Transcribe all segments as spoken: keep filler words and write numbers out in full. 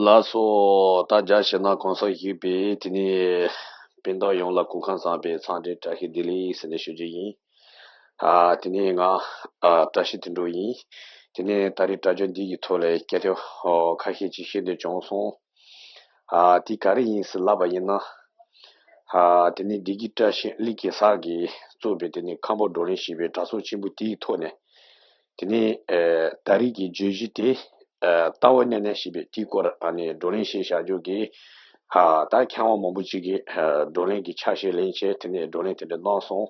ལགས་སོ། ད་རྒྱ་ཆེ་ན་གོང་ས་ཡིག་པའི་དེ་ནས་སྤུན་ཟླ་ཡོངས་ལ་སྐུ་ཁམས་བཟང་པའི་འཚམས་འདྲི་བཀྲ་ཤིས་བདེ་ལེགས་ཟེར་ནས་ཞུ་རྒྱུ་ཡིན། ཨ་དེ་ནས་ང་ཨ་བཀྲ་ཤིས་དོན་གྲུབ་ཡིན། དེ་ནས་ད་རེས་དྲ་རྒྱ་འདི་གི་ཐོག་ལ་སྐད་ཆ་ཨོ་ཁ་ཤས་ཅིག་བཤད་འདོད་བྱུང་སོང་། ཨ་དེ་ག་རེ་ཡིན་ཟེར་ལབ་པ་ཡིན་ན། ཨ་དེ་ནས་བདེ་སྐྱིད་བཀྲ་ཤིས་གླིང་གེ་སར་གྱིས་གཙོས་པའི་དེ་ནས་ཁམས་པ་བགྲོ་གླེང་ཞེས་པའི་དྲ་ཚོགས་ཆེན་པོ་དེའི་ཐོག་ནས། དེ་ནས་ཨ་ད་རེས་ཀྱི་བརྗོད་གཞི་དེ་ཨ་ལྟ་བ་གནས་ནས་ཞེས་པའི་དེའི་སྐོར་ཨ་ནི་བགྲོ་གླེང་བྱེད་བཞག་རྒྱུ་གི་ཨ་ད་མཁས་དབང་མང་པོ་ཅིག་གིས་ཨ་བགྲོ་གླེང་གི་ཆ་ཤས་ལེན་བྱས་དེ་ནས་བགྲོ་གླེང་དེ་འདྲ་གནང་སོང་།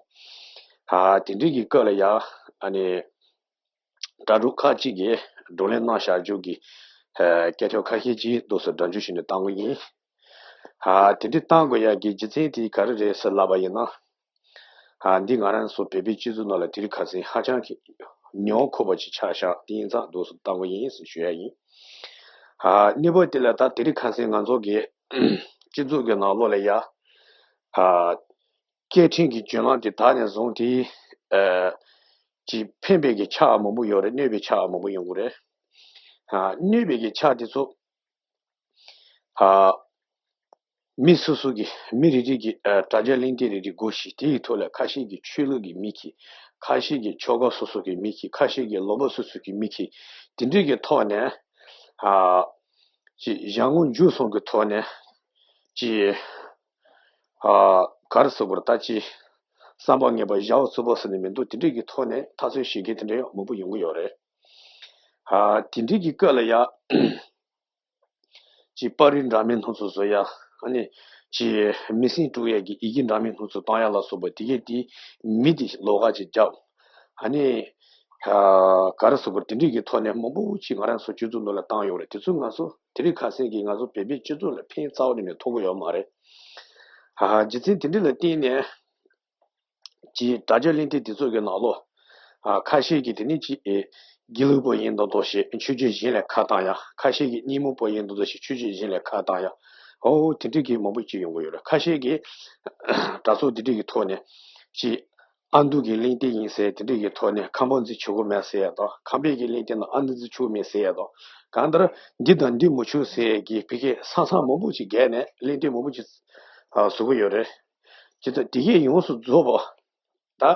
ཨ་དེ་འདྲའི་གི་སྐབས་ལ་ཡང་ཨ་ནི་དྲ་གྲོགས་ཁག་ཅིག་གིས་བགྲོ་གླེང་གནང་བཞག་རྒྱུ་གི་ཨ་སྐད་ཆ་ཁ་ཤས་ཅིག་འདུག་སེ་སྒྲ་འཇུག་བྱས་ནས་བཏང་གི་ཡིན། ཨ་དེ་འདྲའི་བཏང་དགོས་ཡག་གི་རྒྱུ་མཚན་དེ་ག་རེ་རེད་ཟེར་ལབ་པ་ཡིན་ན། ཨ་འདི་ང་རང་ཚོ་བོད་པའི་སྤྱི་ཚོགས་ནང་ལ་དེ་རིང་ཁ་སང་ཧ་ཅང་གི་མྱོང་ཁོ་པ་ཅིག་ཆགས་ཤག་དེ་ཡིན་ཙང་འདུག་སེ་བཏང་གི་ཡིན་ཟེར་ཞུ་ཡ་ཡིན། ཨ་གནས་བབ་དེ་ལ་ད་དེ་རིང་ཁ་སང་ང་ཚོ་གི་སྤྱི་ཚོགས་ཀྱི་ནང་ལོགས་ལ་ཡ། ཨ་སྐད་འཕྲིན་གྱི་བརྒྱུད་ལམ་དེ་དར་ནས་བཟུང་སྟེ། ཨ་ཅིག་ཕན་པའི་གི་ཆ་མང་པོ་ཡོད་རེད། གནོད་པའི་ཆ་མང་པོ་ཡོང་གི་རེད། ཨ་གནོད་པའི་གི་ཆ་དེ་ཚོ། ཨ་མི་སོ་སོ་གི་མི་རེ་རེ་གི་ཨ་དྲ་རྒྱ་གླེང་སྟེགས་རེ་རེ་སྒོ་ཕྱེ་དེའི་ཐོག་ལ་ཁ་ཤས་ཀྱི་ཆོས་ལུགས་ཀྱི་མི་གིས། ཁ་ཤས་ཀྱི་ཆོལ་ཁ་སོ་སོ་གི་མི་གིས། ཁ་ཤས་ཀྱི་ལུང་པ་སོ་སོ་གི་མི་གིས། དེ་འདྲའི་གི་ཐོག་ནས་ཨ་ཅིག་ཞང་ངོ་འཇུ་སོང་གི་ཐོག་ནས་ཅིག་ཨ་ག་རེ་ཟེར་དགོས་རེད། ད་ཅིག་བསམ་པ་ངན་པ་བྱ་བ་རྩུབ་པོ་ཟེར་ནས་མི་འདུག་དེ་འདྲའི་གི་ཐོག་ནས་འཐབ་རྩོད་བྱེད་མཁན་དེ་འདྲ་ཡང་མང་པོ་ཡོང་གི་ཡོད་རེད། ཨ་དེ་འདྲའི་གི་སྐབས་ལ་ཡ། ཅིག་པར་རིས་འདྲ་མིན་སྣ་ཚོགས་བཟོ་ཡ། ཨ་ནི་ཅིག་མི་སེམས་དཀྲུག་ཡ་གི་ཡི་གེ་འདྲ་མིན་སྣ་ཚོགས་བཏང་ཡ་ལ་སོགས་པ་དེ་གས་དེ་མི་དེ་ལོགས་ཀ་ཅིག་རྒྱབ། ཨ་ནི་ཨ་ག་རེ་ཟེར་དགོས། དེ་འདྲའི་གི་ཐོག་ནས་མང་པོ་ཅིག་ང་རང་ཚོ་སྤྱི་ཚོགས་ནང་ལ་བཏང་ཡོད་རེད། དེ་ཚོ་ང་ཚོ་དེ་རིང་ཁ་སང་གི་ང་ཚོ་བོད་པའི་སྤྱི་ཚོགས་ལ་ཕན་རྩ་བ་ནས་ནས་ཐོགས་ཀྱི་ཡོད་མ་རེད། ཨ་རྒྱུ་མཚན་དེ་འདྲ་ལ་བརྟེན་ནས། ཅིག་དྲ་རྒྱ་གླེང་སྟེགས་དེ་ཚོ་གི་ནང་ལོགས། ཨ་ཁ་ཤས་ཀྱིས་དེ་ནི་ཅིག་ཨེ་དགེ་ལུགས་པ་ཡིན་མདོག་མདོག་བྱས་ཆོས་བརྒྱུད་གཞན་ལ་ཁ་བཏང་ཡ། ཁ་ཤས་ཀྱིས་སྙེ་མོ་པ་ཡིན་མདོག་མདོག་བྱས་ཆོས་བརྒྱུད་གཞན་ལ་ཁ་བཏང་ཡ། ཨོ་དེ་འདྲ་གི་མང་པོ་ཅིག་ཡོང་གི་ཡོད་རེད། ཁ་ཤས་ཀྱིས་དྲ་ཚོགས་དེ་འདྲ་གི་ཐོག་ནས་ཅིག་ཨ་མདོ་གི་གླེང་སྟེགས་ཡིན་ཟེར། དེ་འདྲ་གི་ཐོག་ནས་ཁམས་པ་འཛིན་ཆོག་གི་མེད་ཟེར་ཡ་དང་། ཁམས་པའི་གི་གླེང་སྟེགས་ནང་ཨ་མདོ་འཛིན་ཆོག་གི་མེད་ཟེར་ཡ་དང་། གང་ལྟར་འདི་དང་འདི་མི་ཆོག་ཟེར་ཡ་གི་ཕ་གི་ས་མཚམས་མང་པོ་ཅིག་བརྒལ་ནས་གླེང་སྟེགས་མང་པོ་ཅིག་ཨ་བཟོ་གི་ཡོད་རེད། ཇི་ལྟར་དེ་གས་ཡོངས་སུ་རྫོགས་པ།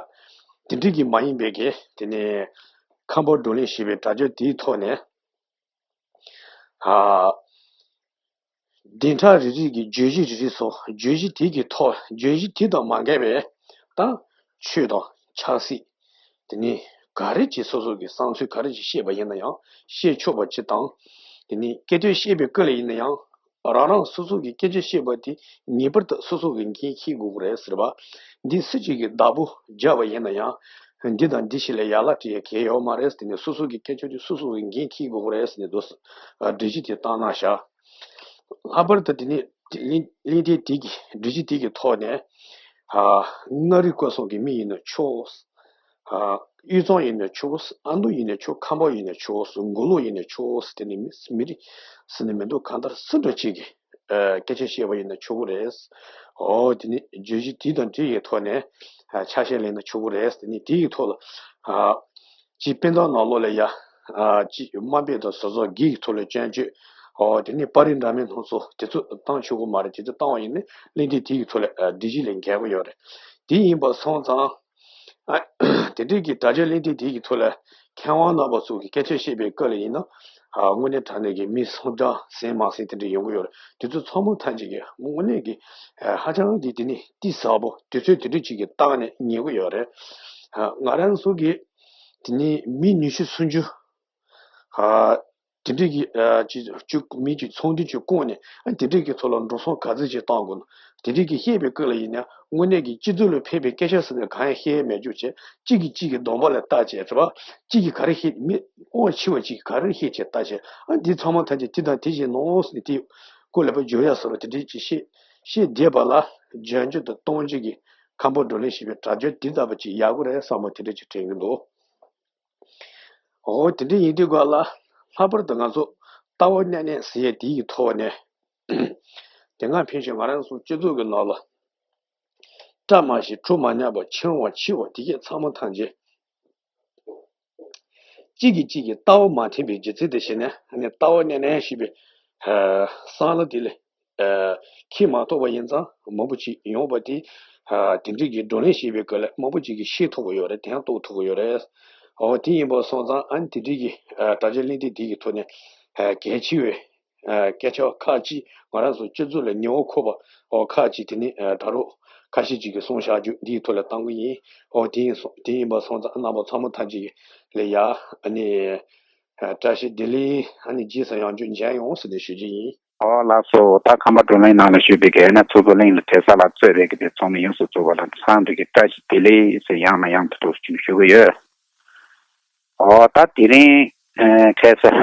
ད་དེ་འདྲ་གི་མ་ཡིན་པའི་གི་དེ་ནས་ཁམས་པ་བགྲོ་གླེང་ཞེས་པའི་དྲ་རྒྱ་དེའི་ཐོག་ནས། ཨ་བདུན་ཕྲག་རེ་རེ་གི་བརྗོད་གཞི་རེ་རེ་སོ། བརྗོད་གཞི་དེ་གི་ཐོག་བརྗོད་གཞི་དེ་དང་མ་འགལ་བའི་ད་ཆོས་དང་ཆབ་སྲིད། དེ་ནས་ག་རེ་ཅིག་སོ་སོ་གི་བསམ་ཚུལ་ག་རེ་ཅིག་བཤད་པ་ཡིན་ན་ཡང་བཤད་ཆོག་པ་ཅིག་དང་། དེ་ནས་སྐད་ཆ་བཤད་པའི་སྐབས་ལ་ཡིན་ན་ཡང་། རང་རང་སོ་སོ་གི་སྐད་ཆ་བཤད་པ་དེ་ངེས་པར་དུ་སོ་སོ་གི་འགན་འཁྱེར་དགོས་ཀྱི་རེད་ཟེར་བ། འདི་སུ་གཅིག་གིས་བདག་པོ་བརྒྱབ་པ་ཡིན་ན་ཡང་། འདི་དང་འདི་ཞིག་ལས་ཡར་ལ་དེ་ཡང་གལ་ཡོད་མ་རེད་ཟེར་ནས། སོ་སོ་གི་སྐད་ཆ་དེ་སོ་སོ་གི་འགན་འཁྱེར་དགོས་ཀྱི་རེད་ཟེར་ནས་འདུག་སེ་སྒྲིག་གཞི་དེ་བཏང་གནང་བཞག་ལྷག་པར་དུ་དེ་ནི་གླེང་གླེང་སྟེགས་དེ་གི་སྒྲིག་གཞི་དེ་གི་ཐོག་ནས། ཨ་མངའ་རིས་སྐོར་གསུམ་གྱི་མི་ཡིན་ན་ཆོག་ཨ་དབུས་གཙང་ཡིན་ན་ཆོག་ཨ་མདོ་ཡིན་ན་ཆོག་ཁམས་པ་ཡིན་ན་ཆོག་མགོ་ལོག་ཡིན་ན་ཆོག་དེ་ནི་མི་མི་རིགས་ཟེར་ནས་མི་འདུག་གང་ལྟར་སུ་འདྲ་ཅིག་གིས་ཨ་སྐད་ཆ་བཤད་པ་ཡིན་ན་ཆོག་གི་རེད། ཨོ་དེ་ནི་བརྗོད་གཞི་དེ་དང་འབྲེལ་བའི་ཐོག་ནས་ཨ་ཆ་ཤས་ལེན་ན་ཆོག་གི་རེད། དེ་ནི་དེ་ཡི་ཐོག་ལ་ཨ་ཅིག་དཔེ་མཚོན་ནང་ལོགས་ལ་ཡ། ཨ་ཅིག་དམའ་འབེབས་དང་ཟུར་ཟ་སྒེར་གྱི་ཐོག་ལ་སྐྱོན་བརྗོད། ཨོ་དེ་ནས་པར་རིས་འདྲ་མིན་སྣ་ཚོགས་དེ་ཚོ་བཏང་ཆོག་གི་མ་རེད། དེ་ཚོ་བཏང་བ་ཡིན་ན་གླེང་སྟེགས་དེ་ཡི་ཐོག་ལ་ཨ་སྒྲིག་གཞི་ལས་འགལ་གྱི་ཡོད་རེད། དེ་ཡིན་པ་སོང་ཙང་། ཨ་དེ་འདྲའི་གི་དྲ་རྒྱ་གླེང་སྟེགས་དེ་ཡི་ཐོག་ལ་མཁས་དབང་རྣམ་པ་ཚོ་གི་སྐད་ཆ་བཤད་པའི་སྐབས་ལ་ཡིན་ན། ཨ་དངོས་གནས་དྲང་གནས་ཀྱི་མི་སུ་འདྲ་གསན་མ་གསན་དེ་འདྲ་ཡོང་གི་ཡོད་རེད། དེ་ཚོ་ཚང་མ་ཐམས་ཅད་ཀྱི་དངོས་གནས་ཀྱི་ཨ་ཧ་ཅང་གི་དེ་ནི་གཏིང་ཟབ་པོ་དུས་ཚོད་དེ་འདྲ་ཅིག་གི་སྟེང་ནས་ཉན་གྱི་ཡོད་རེད། ཨ་ང་རང་ཚོ་གི་དེ་ནི་མི་ཉི་ཤུ་སུམ་ཅུ། ཨ་དེ་འདྲའི་གི་ཨ་ཅིག་ཅིག་མི་གཅིག་ཚོགས་འདུ་ཅིག་བསྐོངས་ནས། ཨ་དེ་འདྲའི་གི་ཐོག་ལ་འགྲོ་སོང་ག་ཚོད་ཅིག་བཏང་དགོས་ན། དེ་འདྲའི་གི་བཤད་པའི་སྐབས་ལ་ཡིན་ན་དངོས་གནས་ཀྱི་སྤྱི་ཚོགས་ལ་ཕན་པའི་སྐད་ཆ་ཟེར་ནས་གང་ཡང་བཤད་མེད་རྒྱུ་བྱས། གཅིག་གིས་གཅིག་གི་གདོང་པ་ལ་བལྟ་བྱས་རེད་པ། གཅིག་གིས་ག་རེ་བཤད། མི་དབང་ཆེ་བ་གཅིག་གིས་ག་རེ་བཤད་བྱས་བལྟ་བྱས། ཨ་འདི་ཚང་མ་ཐམས་ཅད་དེ་དང་དེ་བཞིན་ནོ་ཟེར་ནས་དེ་སྐོར་ལ་བརྗོད་ཡ་བཟོ་འདྲ་དེ་འདྲའི་ཅིག་བཤད་བཤད་བསྡད་པ་ལ། བརྗོད་རྒྱུ་དང་གཏོང་རྒྱུ་གི་ཁམས་པ་བགྲོ་གླེང་ཞེས་པའི་དྲ་རྒྱ་འདི་ལྟ་བུ་ཅིག་ཡག་པོ་རེད་བསམ་པ་དེ་འདྲ་ཅིག་དྲན་གྱི་འདུག་འོ་དེ་འདྲ་ཡིན་དུས་སྐབས་ལ། ལྷག་པར་དུ་ང་ཚོ་ལྟ་བ་གནས་ནས་ཟེར་ཡས་དེ་ཡི་ཐོག་ནས། དེ་སྔ་ཕན་ཆད་ང་རང་ཚོ་སྤྱི་ཚོགས་ཀྱི་ནང་ལ་བཀྲ་མ་ཤིས་ཁྲོ་མ་ཉག་པ་ཆེ་བ་ཆེ་བ་དེ་གས་ཚང་མ་ཐམས་ཅད་གཅིག་གིས་གཅིག་གི་ལྟ་བ་མ་མཐུན་པའི་རྒྱུ་མཚན་དེ་བྱས་ནས། ཨ་ནི་ལྟ་བ་གནས་ནས་ཞེས་པའི་ ཨ་སང་ལ་དེ་ལས་ཨ་ཁྱི་མ་ཐོབ་པ་ཡིན་ཙང་མང་པོ་ཅིག་ཡོང་བ་དེ། ཨ་དེ་འདྲའི་གི་བགྲོ་གླེང་བྱེད་པའི་སྐབས་ལ་མང་པོ་ཅིག་གིས་ཤེས་ཐུབ་ཀྱི་ཡོད་རེད། དེ་ཡང་རྟོགས་ཐུབ་ཀྱི་ཡོད་རེད། འོ་དེ་ཡིན་པ་སོང་ཙང་ཨ་ནི་དེ་འདྲའི་གི་ཨ་དྲ་རྒྱ་གླེང་སྟེགས་དེ་གི་ཐོག་ནས་ཨ་གལ་ཆེ་བའི་ཨ་སྐད་ཆ་ཁག་ཅིག་ང་རང་ཚོ་སྤྱི་ཚོགས་ལ་ཉེ་བར་མཁོ་བ་འོ་ཁག་ཅིག་དེ་ནི་ཨ་ད་རུང་ཁ་ཤས་ཅིག་གིས་གསུངས་བཞག་རྒྱུ་འདིའི་ཐོག་ལ་གཏང་གི་ཡིན། འོ་དེ་ཡིན་སོང་དེ་ཡིན་པ་སོང་ཙང་རྣམ་པ་ཚང་མ་ཐམས་ཅད་ལ་ཡ་ཨ་ནི་ཨ་བཀྲ་ཤིས་བདེ་ལེགས། ཨ་ནི་རྗེས་སུ་ཡང་བསྐྱར་མཇལ་ཡོང་ཟེར་ནས་ཞུ་རྒྱུ་ཡིན། ཨོ་ལགས་སོ། ད་ཁམས་པ་བགྲོ་གླེང་ནང་ལ་ཞུགས་པའི་གི་ཨ་ནི་ཚོགས་གཙོ་གླིང་ལ་གྲྭ་ས་ལ་གཙོས་པའི་གི་དེ་ཚང་མ་ཡོངས་སུ་རྫོགས་པ་ལ་འཚམས་འདྲི་གི་བཀྲ་ཤིས་བདེ་ལེགས་ཟེར་ཡང་ནས་ཡང་དུ་འདུག་ཅིག་ཞུ་གི་ཡོད། ཨོ་ད་དེ་རིང་ཨ་ཁ་སང་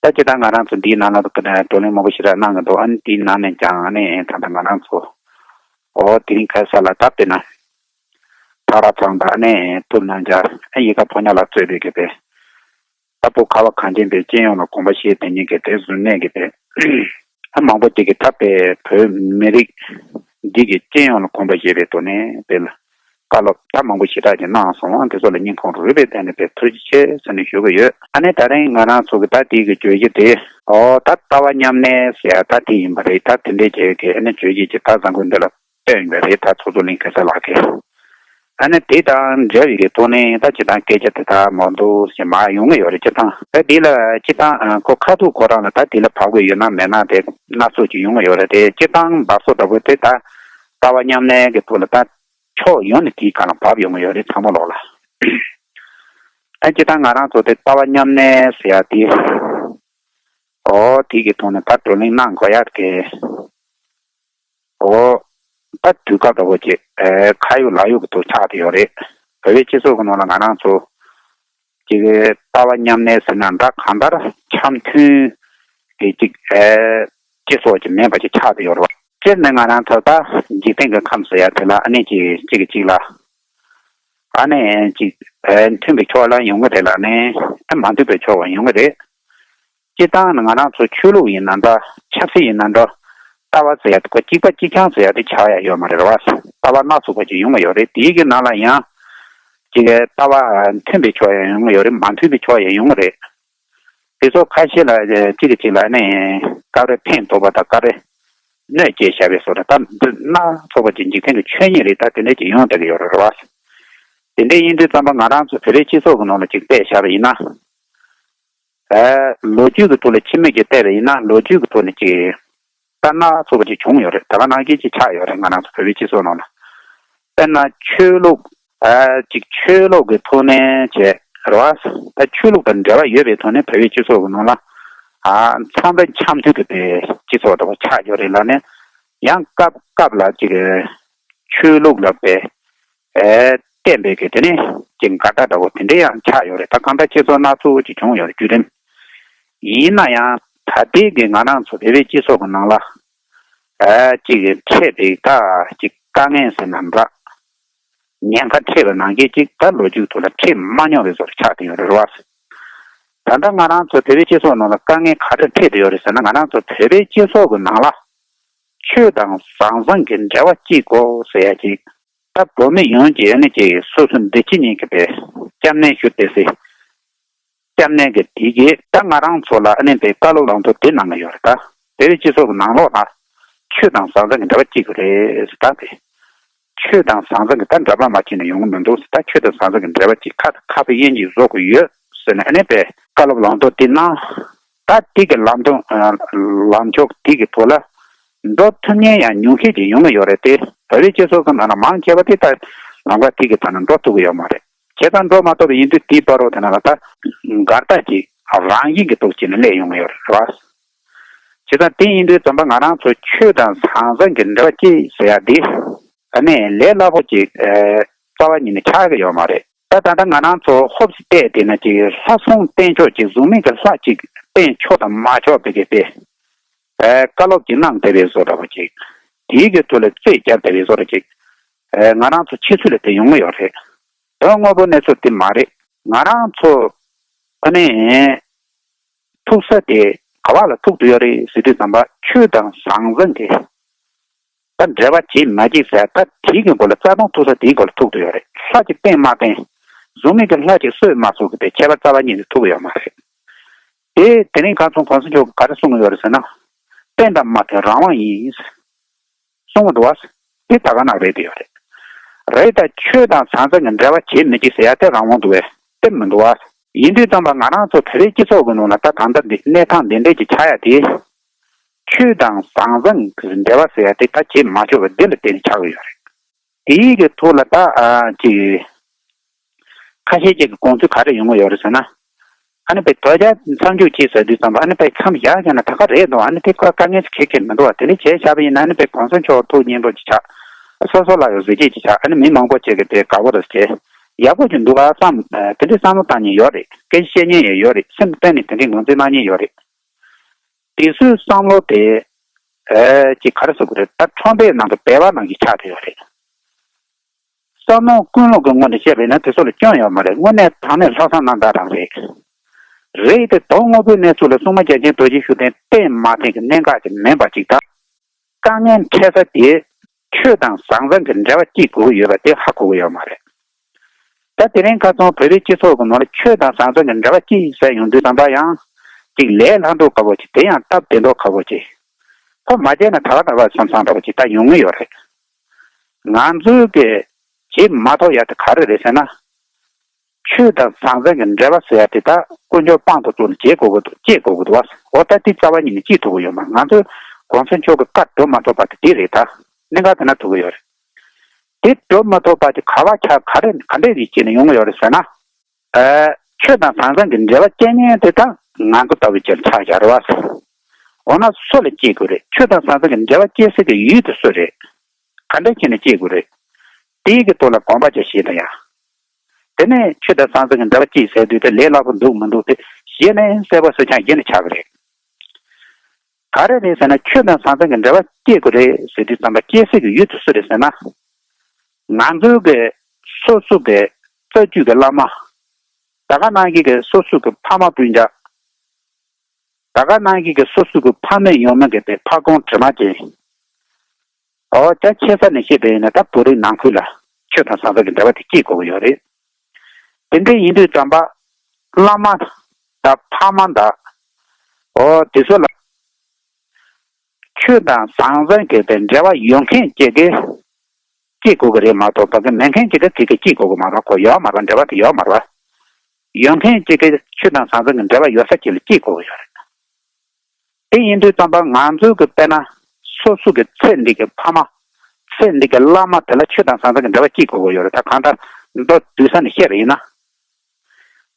ད་ཅི་ད་ང་རང་ཚོ་འདིའི་ནང་ལ་བགྲོ་གླེང་མང་པོ་ཞེ་དྲག་གནང་གི་འདུག་ཨ་ནི་དེའི་ནང་ནས་ཀྱང་ཨ་ནི་ད་ལྟ་ང་རང་ཚོ་ཨོ་དེ་རིང་ཁ་སང་ལ་ད་དཔེར་ན་ཕ་ར་ཚང་དང་ཨ་ནི་ཐུབ་རྣམ་རྒྱལ་ཨ་ཡིད་ཀ་ཕོ་ཉ་ལ་གཙོས་པའི་གི་དེ། ད་བོད་ཁ་བ་གངས་ཅན་པའི་སྤྱི་ཡོངས་ལ་དགོངས་པ་བཞེས་དེ་ཉིད་ཀྱི་དེ་གཟུར་གནས་ཀྱི་དེ་ཨ་མང་པོ་ཅིག་གིས་ད་དཔེ་བོད་མི་རིགས་འདི་གི་སྤྱི་ཡོངས་ལ་དགོངས་པ་བཞེས་པའི་ཐོག་ནས་དེ་ལ་བཀའ་སློབ་ད་མང་པོ་ཞེ་དྲག་ཅིག་གནང་སོང་། དེ་ཚོ་ལ་སྙིང་ཁོང་རུས་པའི་གཏིང་ནས་དཔེ་ཐུགས་རྗེ་ཆེ་ཟེར་ནས་ཞུ་གི་ཡོད། ཨ་ནི་ད་རིང་ང་རང་ཚོ་གི་ད་དེའི་གི་བརྗོད་གཞི་དེ་ཨོ་ད་ལྟ་བ་མཉམ་གནས་ཟེར་ཡ་ད་དེ་ཡིན་པ་རེད། ད་དེ་འདྲའི་བྱས་ཀྱི་ཨ་ནི་བརྗོད་གཞི་ཅིག་ད་བཟང་པོ་འདི་ལ་བཏོན་ཡོད་པ་རེད། ད་ཚོགས་གཙོ་གླིང་གེ་སར་ལགས་ཀྱིས། ཨ་ནི་དེ་དང་འབྲེལ་བའི་གི་ཐོག་ནས་ད་སྤྱིར་བཏང་སྐད་ཆ་དེ་དག་མང་པོ་ཞིག་མར་ཡོང་གི་ཡོད་རེད། སྤྱིར་བཏང་ད་འདི་ལ་སྤྱིར་བཏང་ཨ་ཁོ་ཁ་ཐུག་ཁོ་རང་ལ་ད་འདི་ལ་བབས་དགོས་ཡོད་ན་མེད་ན་དེ་སྣ་ཚོགས་ཅིག་ཡོང་གི་ཡོད་རེད་དེ། སྤྱིར་བཏང་བབས་སོ་འདྲ་པོ་དེ་ད་ལྟ་བ་མཉམ་གནས་ཀྱི་ཐོག་ལ་ད་ཕྱོགས་ཡོངས་ནས་དེའི་སྒང་ལ་བབས་ཡོང་གི་ཡོད་རེད། ཚང་མ་ལོག་ལ་ཨ་སྤྱིར་བཏང་ང་རང་ཚོ་དེ་ལྟ་བ་མཉམ་གནས་ཟེར་ཡ་དེ་ཨོ་དེ་གི་ཐོག་ནས་ད་བགྲོ་གླེང་གནང་དགོས་ཡ་གི་ཨོ། ད་དུས་སྐབས་འདྲ་བོ་ཅིག་ཨེ་ཁ་ཡོད་ལག་ཡོད་ཀྱི་ཐོག་ཆགས་བསྡད་ཡོད་རེད། བོད་པའི་སྤྱི་ཚོགས་ཀྱི་ནང་ལ་ང་རང་ཚོ་ཅིག་ལྟ་བ་མཉམ་གནས་ཟེར་ན་འདྲ་གང་ལྟར་འཆམ་མཐུན་གྱི་ཅིག་ཨེ་སྤྱི་ཚོགས་ཅིག་མིན་པ་ཅིག་ཆགས་བསྡད་ཡོད་རེད་བ། སྤྱིར་ནས་ང་རང་ཚོ་ད་འཇིག་རྟེན་གྱི་ཁམས་ཟེར་ཡ་དེ་ལ་ཨ་ནི་ཅིག་གཅིག་གིས་གཅིག་ལ་ཨ་ནི་ཅིག་ཨེ་མཐུན་པའི་ཕྱོགས་ལ་ཡོང་གི་རེད་ལ་ནི་ཨེ་མ་མཐུན་པའི་ཕྱོགས་ལ་ཡོང་གི་རེད། སྤྱིར་བཏང་ནི་ང་རང་ཚོ་ཆོས་ལུགས་ཡིན་ན་འདྲ། ཆབ་སྲིད་ཡིན་ན་འདྲ། ལྟ་བ་ཟེར་ཡ་དེ་ཁོ་གཅིག་པ་གཅིག་རྐྱང་ཟེར་ཡ་དེ་ཆགས་ཡ་ཡོད་མ་རེད་བ། ལྟ་བ་སྣ་ཚོགས་པ་ཅིག་ཡོང་གི་ཡོད་རེད། དེའི་གི་ནང་ལ་ཡང་ཅིག་ལྟ་བ་མཐུན་པའི་ཕྱོགས་ཡང་ཡོང་གི་ཡོད་རེད། མ་མཐུན་པའི་ཕྱོགས་ཡང་ཡོང་གི་རེད། དེ་ཚོ་ཁ་ཤས་ལ་གཅིག་གིས་གཅིག་ལ་ནི་སྐབས་རེ་ཕན་ཐོགས་པ་དང་སྐབས་རེ་གནོད་སྐྱེལ་བཞག་པའི་བཟོ་འདྲ། ད་འདི་སྣ་ཚོགས་པ་ཅིག་འཇིག་རྟེན་གྱི་ཆོས་ཉིད་རེད། ད་དེ་འདྲ་ཅིག་ཡོང་བསྡད་ཀྱི་ཡོད་རེད་བ། དེ་འདྲ་ཡིན་དུས་ཙམ་པ་ང་རང་ཚོ་བོད་པའི་སྤྱི་ཚོགས་ཀྱི་ནང་ལ་ཅིག་བལྟས་བཞག་པ་ཡིན་ན། ཨ་ལོ་རྒྱུས་ཀྱི་ཐོག་ལ་ཕྱི་མིག་གིས་བལྟས་པ་ཡིན་ན་ལོ་རྒྱུས་ཀྱི་ཐོག་ནས་ཅིག་ད་སྣ་ཚོགས་པ་ཅིག་བྱུང་ཡོད་རེད། ད་ག་ནང་བཞིན་ཅིག་ཆགས་ཡོད་རེད། ང་རང་ཚོ་བོད་པའི་སྤྱི་ཚོགས་ནང་ལ་དཔེར་ན་ཆོས་ལུགས་ཨ་ཅིག་ཆོས་ལུགས་ཀྱི་ཐོག་ནས་བྱས་རེད་བ། ད་ཆོས་ལུགས་དང་འབྲེལ་བ་ཡོད་པའི་ཐོག་ནས་བོད་པའི་སྤྱི་ཚོགས་ཀྱི་ནང་ལ་ཨ་འཚམས་པའི་འཆམ་མཐུན་གྱི་དེ་སྤྱི་ཚོགས་འདྲ་བོ་ཆགས་ཡོད་རེད་ལ་ནི་ཡང་སྐབས་སྐབས་ལ་ཅིག་ཆོས་ལུགས་ལ་དཔེ་ཨེ་བསྟན་པའི་གི་དེ་ནི་ཅིག་འགལ་ཟླ་འདྲ་བོ་དེ་འདྲ་ཡང་ཆགས་ཡོད་རེད། ད་གང་ལྟར་ཁྱེད་ཚོ་སྣ་ཚོགས་ཅིག་བྱུང་ཡོད་རེད་བརྒྱུད་རིམ། ཡིན་ན་ཡང་ད་ལྟའི་གི་ང་རང་ཚོ་བོད་པའི་སྤྱི་ཚོགས་ཀྱི་ནང་ལ་ཨེ་ཅིག་འཕྲད་པའི་ད་ཅིག་དཀའ་ངལ་ཟེར་ན་འདྲ། ཉེན་ཁ་འཕྲད་པ་ནང་བཞིན་ཅིག་ད་ལོ་རྒྱུས་ཐོག་ལ་འཕྲད་མ་མྱོང་བའི་བཟོ་འདྲ་ཆགས་བསྡད་ཡོད་རེད་བ། ད་ལྟ་ང་རང་ཚོ་བོད་པའི་སྤྱི་ཚོགས་ནང་ལ་དཀའ་ངལ་ག་འདྲ་འཕྲད་བསྡད་ཡོད་རེད་ཟེར་ན་ང་རང་ཚོ་བོད་པའི་སྤྱི་ཚོགས་ཀྱི་ནང་ལ་ཆོས་དང་ཟང་ཟིང་གི་འབྲེལ་བ་གཅིག་དགོས་ཟེར་ཡ་ཅིག་ད་བོད་མི་ཡོངས་ཀྱི་ཨ་ནི་ཅིག་སོ་སོ་འདི་ཕྱི་གཉིས་ཀྱི་པའི་སྐྱབས་གནས་ཞུ་བསྡད་སའི་སྐྱབས་གནས་ཀྱི་དེ་གིས་ད་ང་རང་ཚོ་ལ་ཨ་ནི་པའི་བཀའ་སློབ་ལམ་སྟོན་དེ་གནང་གི་ཡོད་རེད། ད་བོད་པའི་སྤྱི་ཚོགས་ཀྱི་ནང་ལོགས་ལ་ཆོས་དང་ཟང་ཟིང་གི་འབྲེལ་བ་གཅིག་གི་རེད་ཟེར། ད་དེ་ཆོས་དང་ཟང་ཟིང་གི་ད་འདྲ་པར་མ་བྱས་ན་ཡོང་གི་མི་འདུག་ཟེར། ད་ཆོས་དང་ཟང་ཟིང་གི་འབྲེལ་བ་གཅིག་ཁ་ཁ་བའི་དབྱེན་གྱིས་བཟོ་དགོས་ཡོད་ཟེར་ནས་ཨ་ནི་པའི་བཀའ་སློབ་ལམ་སྟོན་དེ་གནང་། ད་དེ་གི་ལམ་སྟོན་ལམ་ཕྱོགས་དེ་གི་ཐོག་ལ་འགྲོ་ཐུབ་མཁན་ཡང་ཉུང་ཤས་ཅིག་ཡོང་གི་ཡོད་རེད་དེ། བོད་པའི་སྤྱི་ཚོགས་ཀྱི་ནང་ལ་མང་ཆེ་བ་དེ་ད་ལམ་ཁ་དེ་གི་ཐོག་ནས་འགྲོ་ཐུབ་ཀྱི་ཡོད་མ་རེད། བྱས་ཙང་འགྲོ་མ་ཐུབ་པ་ཡིན་དུས་དེའི་བར་རོ་དེ་ནང་ལ་ད་འགལ་ཟླ་ཅིག་རང་བཞིན་གྱི་སྟོབས་ཀྱིས་ནི་སླེབས་ཡོང་གི་ཡོད་རེད་བ། བྱས་ཙང་དེ་ཡིན་དུས་ཙམ་པ་ང་རང་ཚོ་ཆོས་དང་ཟང་ཟིང་གི་འབྲེལ་བ་ཅི་ཟེར་ཡ་དེ་ཨ་ནི་ལས་སླ་པོ་ཅིག་ཨེ་རྩ་བ་ཉིད་ནས་ཆགས་ཀྱི་ཡོད་མ་རེད། ད་ད་ལྟ་ང་རང་ཚོ་ཧོབ་སེ་བལྟས་བསྡད་ན་ཅིག་ལྷ་སྲུང་བསྟེན་ཕྱོགས་ཅིག་གཟུགས་མེད་ཀྱི་ལྷ་ཅིག་བསྟེན་ཆོག་དང་མ་ཆོག་བེ་གེ་བེ་ཨེ་བཀའ་སློབ་ཅིག་གནང་བསྡད་པའི་བཟོ་འདྲ་བ་ཅིག་དེའི་གི་ཐོག་ལ་རྩོད་རྒྱབ་བསྡད་པའི་བཟོ་འདྲ་ཅིག་ཨེ་ང་རང་ཚོ་ཕྱི་ཚུལ་ལ་དེ་ཡོང་གི་ཡོད་རེད། དོན་དངོས་པོ་གནས་ཚུལ་དེ་མ་རེད། ང་རང་ཚོ་ཨ་ནི་ཐུག་ས་དེ་ག་བ་ལ་ཐུག་བསྡད་ཡོད་རེད་ཟེར་དུས་ཙམ་པ་ཆོས་དང་ཟང་ཟིང་གི་ད་འབྲེལ་བ་བྱེད་མ་བྱེད་ཟེར་ད་དེའི་གི་སྐོར་ལ་རྩ་དོན་ཐུག་ས་དེའི་སྐོར་ལ་ཐུག་བསྡད་ཡོད་རེད། ལྷ་ཅིག་བསྟེན་མ་བསྟེན། གཟུགས་མེད་ཀྱི་ལྷ་ཅིག་གསོལ་མ་གསོལ་གི་དེ་ཁྱད་པར་རྩ་བ་ཉིད་ནས་ཐུག་གི་ཡོད་མ་རེད། དེ་དེ་རིང་ཁ་སང་གོང་ས་མཆོག་གིས་ག་རེ་གསུངས་ཡོད་རེད་ཟེར་ན། རྟེན་དང་མ་མཐུན་རང་དབང་ཡིན། གསུངས་འདུག་བ། དེ་ད་ག་ན་རེད་དེ་ཡོད་རེད། རེད། ད་ཆོས་དང་ཟང་ཟིང་གི་འབྲེལ་བ་བྱེད་མི་བྱེད་ཟེར་ཡ་དེ་རང་དབང་འདུག་བས་དེ་མི་འདུག་བ། ཡིན་དུས་ཙམ་པ་ང་རང་ཚོ་བོད་པའི་སྤྱི་ཚོགས་ཀྱི་ནང་ལ་ད་ད་ལྟ་འདི་གནས་སྟངས་འདི་འདྲས་ཀྱི་ཆགས་ཡ་དེ། ཆོས་དང་ཟང་ཟིང་གི་འབྲེལ་བ་ཟེར་ཡ་དེ་ད་བྱེད་མ་ཆོག་པ་འདི་ལ་བརྟེན་ནས་ཆགས་ཀྱི་ཡོད་རེད། དེའི་གི་ཐོག་ལ་ད་ཨ་ཅིག་ཁ་ཤས་ཅིག་གི་དགོངས་ཚུལ་ག་རེ་ཡོང་གི་ཡོད་རེད་ཟེར་ན། ཨ་ནི་པའི་དོལ་རྒྱལ་མཚམས་འཇོག་བྱེད་ཟེར་དུས་ཙམ་པ་ཨ་ནི་པའི་མཚམས་བཞག་ཀྱང་ན་ད་ག་རེད་འདུག་ཨ་ནི་དེ་ཁོ་དཀའ་ངལ་གལ་ཆེ་མི་འདུག་བ། དེ་འདྲ་བྱས་བཞག་པ་ཡིན་ན་ཨ་ནི་པའི་གོང་ས་མཆོག་ཐུགས་མཉེས་པོ་ཅིག་ཆགས། སོ་སོ་ལ་ཡང་གཟི་བརྗིད་ཅིག་ཆགས། ཨ་ནི་མི་མང་པོ་ཅིག་གིས་དེ་དགའ་པོ་རེད་བྱས། ཡག་པོ་ཅིག་འདུག་ག་བསམ། དེ་འདྲའི་བསམ་བློ་བཏང་མཁན་ཡོད་རེད། སྐད་ཆ་བཤད་མཁན་ཡང་ཡོད་རེད། སེམས་གཏིང་ནས་དེ་འདྲའི་ངོས་འཛིན་གནང་མཁན་ཡོད་རེད། དེ་ཚོའི་བསམ་བློ་དེ་ཨ་ཅིག་ག་རེ་ཟེར་དགོས་རེད། ད་ཁྲོམ་པའི་ནང་གི་སྦལ་པ་ནང་གི་ཆགས་བསྡད་ཡོད་རེད། བསམ་མནོ་ཀུན་སློང་གི་ངོས་ནས་བཤད་པ་ཡིན་ན་དེ་ཚོ་ལ་སྐྱོན་ཡོད་མ་རེད། དངོས་གནས་དྲང་གནས་ལྷག་བསམ་རྣམ་དག་རང་རེད། རེད་དེ་དོན་དངོས་པོའི་གནས་ཚུལ་ལ་སྲུང་མ་རྒྱལ་ཆེན་རྡོ་རྗེ་ཤུགས་ལྡན་རྟེན་མ་རྟེན་གྱི་གནད་འགག་ཅིག་མིན་པ་ཅིག་དང་། དཀའ་ངལ་འཕྲད་ས་དེ་ཆོས་དང་ཟང་ཟིང་གི་འབྲེལ་བ་གཅིག་དགོས་ཀྱི་ཡོད་པ་དེ་ཧ་གོ་གི་ཡོད་མ་རེད། ད་དེ་རིང་ཁ་སང་བོད་པའི་སྤྱི་ཚོགས་ཀྱི་ནང་ལ་ཆོས་དང་ཟང་ཟིང་གི་འབྲེལ་བ་གཅིག་ཟེར་ཡོང་དུས་ཙམ་པ་ཡང་ཅིག་ལས་སླ་མདོག་ཁ་པོ་ཅིག་དེ་ཡང་སྟབས་བདེ་མདོག་ཁ་པོ་ཅིག་ཁོ་མ་བྱས་ན་ད་ག་ད་ག་བསམ་བསམ་འདྲ་པོ་ཅིག་ད་ཡོང་གི་ཡོད་རེད། ང་ཚོའི་གི་བྱེད་མ་ཐུབ་ཡ་དེ་ག་རེ་རེད་ཟེར་ན། ཆོས་དང་ཟང་ཟིང་གི་འབྲེལ་བ་ཟེར་ཡ་དེ་དག་དཀོན་མཆོག་དཔང་དུ་བཙུགས་ནས་བྱེད་དགོས་ཀྱི་འདུག་བྱེད་དགོས་ཀྱི་འདུག་བ། འོ་ད་དེ་རྩ་བ་ཉིད་ནས་བྱེད་ཐུབ་ཀྱི་ཡོད་མ་རེད། ང་ཚོས་གོང་ས་མཆོག་གི་བཀའ་སྒྲུབ་མ་ཐུབ་པ་དེ་དེ་རེད། ད་གནད་འགག་དེ་ན་ཐུག་གི་ཡོད་རེད། དེ་སྒྲུབ་མ་ཐུབ་པ་དེ་ག་བ་ཆགས་ག་རེ་ག་འདྲས་ཀྱི་བྱས་ནས་ཡོང་གི་ཡོད་རེད་ཟེར་ན། ཨ། ཆོས་དང་ཟང་ཟིང་གི་འབྲེལ་བ་བཅད་མཁན་དེ་དག་ང་ཚོ་ལྟ་བུ་ཅིག་ཆགས་བཞག་རེད་བ། འོ་ན་སུ་ལ་བཅད་དགོས་རེད། ཆོས་དང་ཟང་ཟིང་གི་འབྲེལ་བ་བཅད་སའི་གི་ཡུལ་དེ་སུ་རེད། ག་འདྲ་བྱས་ནས་བཅད་དགོས་རེད། དེའི་གི་ཐོག་ལ་དགོངས་པ་ཅིག་བཞེས་དང་ཡ། དེ་ནས་ཆོས་དང་ཟང་ཟིང་གི་འབྲེལ་བ་གཅིག་ཟེར་དུས་དེ་ལས་སླ་པོ་འདུག་མི་འདུག་དེ་གཞི་ནས་གསལ་པོ་གསལ་རྐྱང་གཞི་ནས་ཆགས་ཀྱི་རེད། ག་རེ་རེད་ཟེར་ན་ཆོས་དང་ཟང་ཟིང་གི་འབྲེལ་བ་བཅད་དགོས་རེད་ཟེར་དུས་ཙམ་པ་བཅད་སའི་གི་ཡུལ་དེ་སུ་རེད་ཟེར་ན། ང་ཚོའི་གི་སོ་སོ་གི་རྩ་རྒྱུད་ཀྱི་བླ་མ། ད་ག་ནང་བཞིན་གི་སོ་སོ་གི་ཕ་མ་སྤུན་ཀྱག་ད་ག་ནང་བཞིན་གི་སོ་སོ་གི་ཕ་མེས་ཡང་མེས་གི་དེ་ཕ་ཁོང་དྲིན་མ་ཅན། ཨོ་ད་ཆེ་ས་ནས་བཤད་པ་ཡིན་ན་ད་བོད་རིགས་ནང་ཁུལ་ལ་ཆོས་དང་ཟང་ཟིང་གི་འབྲེལ་བ་དེ་སྐྱེ་དགོས་ཀྱི་ཡོད་རེད། དེ་འདྲ་ཡིན་དུས་ཙམ་པ་བླ་མ་དང་ཕ་མ་དང་ཨོ་དེ་ཚོ་ལ་ཆོས་དང་ཟང་ཟིང་གི་དེ་འབྲེལ་བ་ཡོད་མཁན་ཅིག་གིས་སྐྱེ་དགོས་ཀྱི་རེད་མ་གཏོགས་ཕ་གི་མེད་མཁན་ཅིག་གིས་དེ་གི་སྐྱེ་དགོས་ཀྱི་མ་རེད། ཁོ་ཡོད་མ་རེད། འབྲེལ་བ་དེ་ཡོད་མ་རེད། ཡོད་མཁན་ཅིག་གིས་ཆོས་དང་ཟང་ཟིང་གི་འབྲེལ་བ་ཡོད་ས་ཅིག་ལ་སྐྱེ་དགོས་ཀྱི་ཡོད་རེད། དེ་ཡིན་དུས་ཙམ་པ་ང་ཚོའི་གི་དཔེར་ན་སོ་སོ་གི་ཚེ་འདི་གི་ཕ་མ། ཚེ་འདི་གི་བླ་མ་དེ་ལ་ཆོས་དང་ཟང་ཟིང་གི་འབྲེལ་བ་གཅིག་དགོས་ཀྱི་ཡོད་རེད། ད་གང་ལྟར་མདོ་བསྡུས་ས་ནས་བཤད་པ་ཡིན་ན།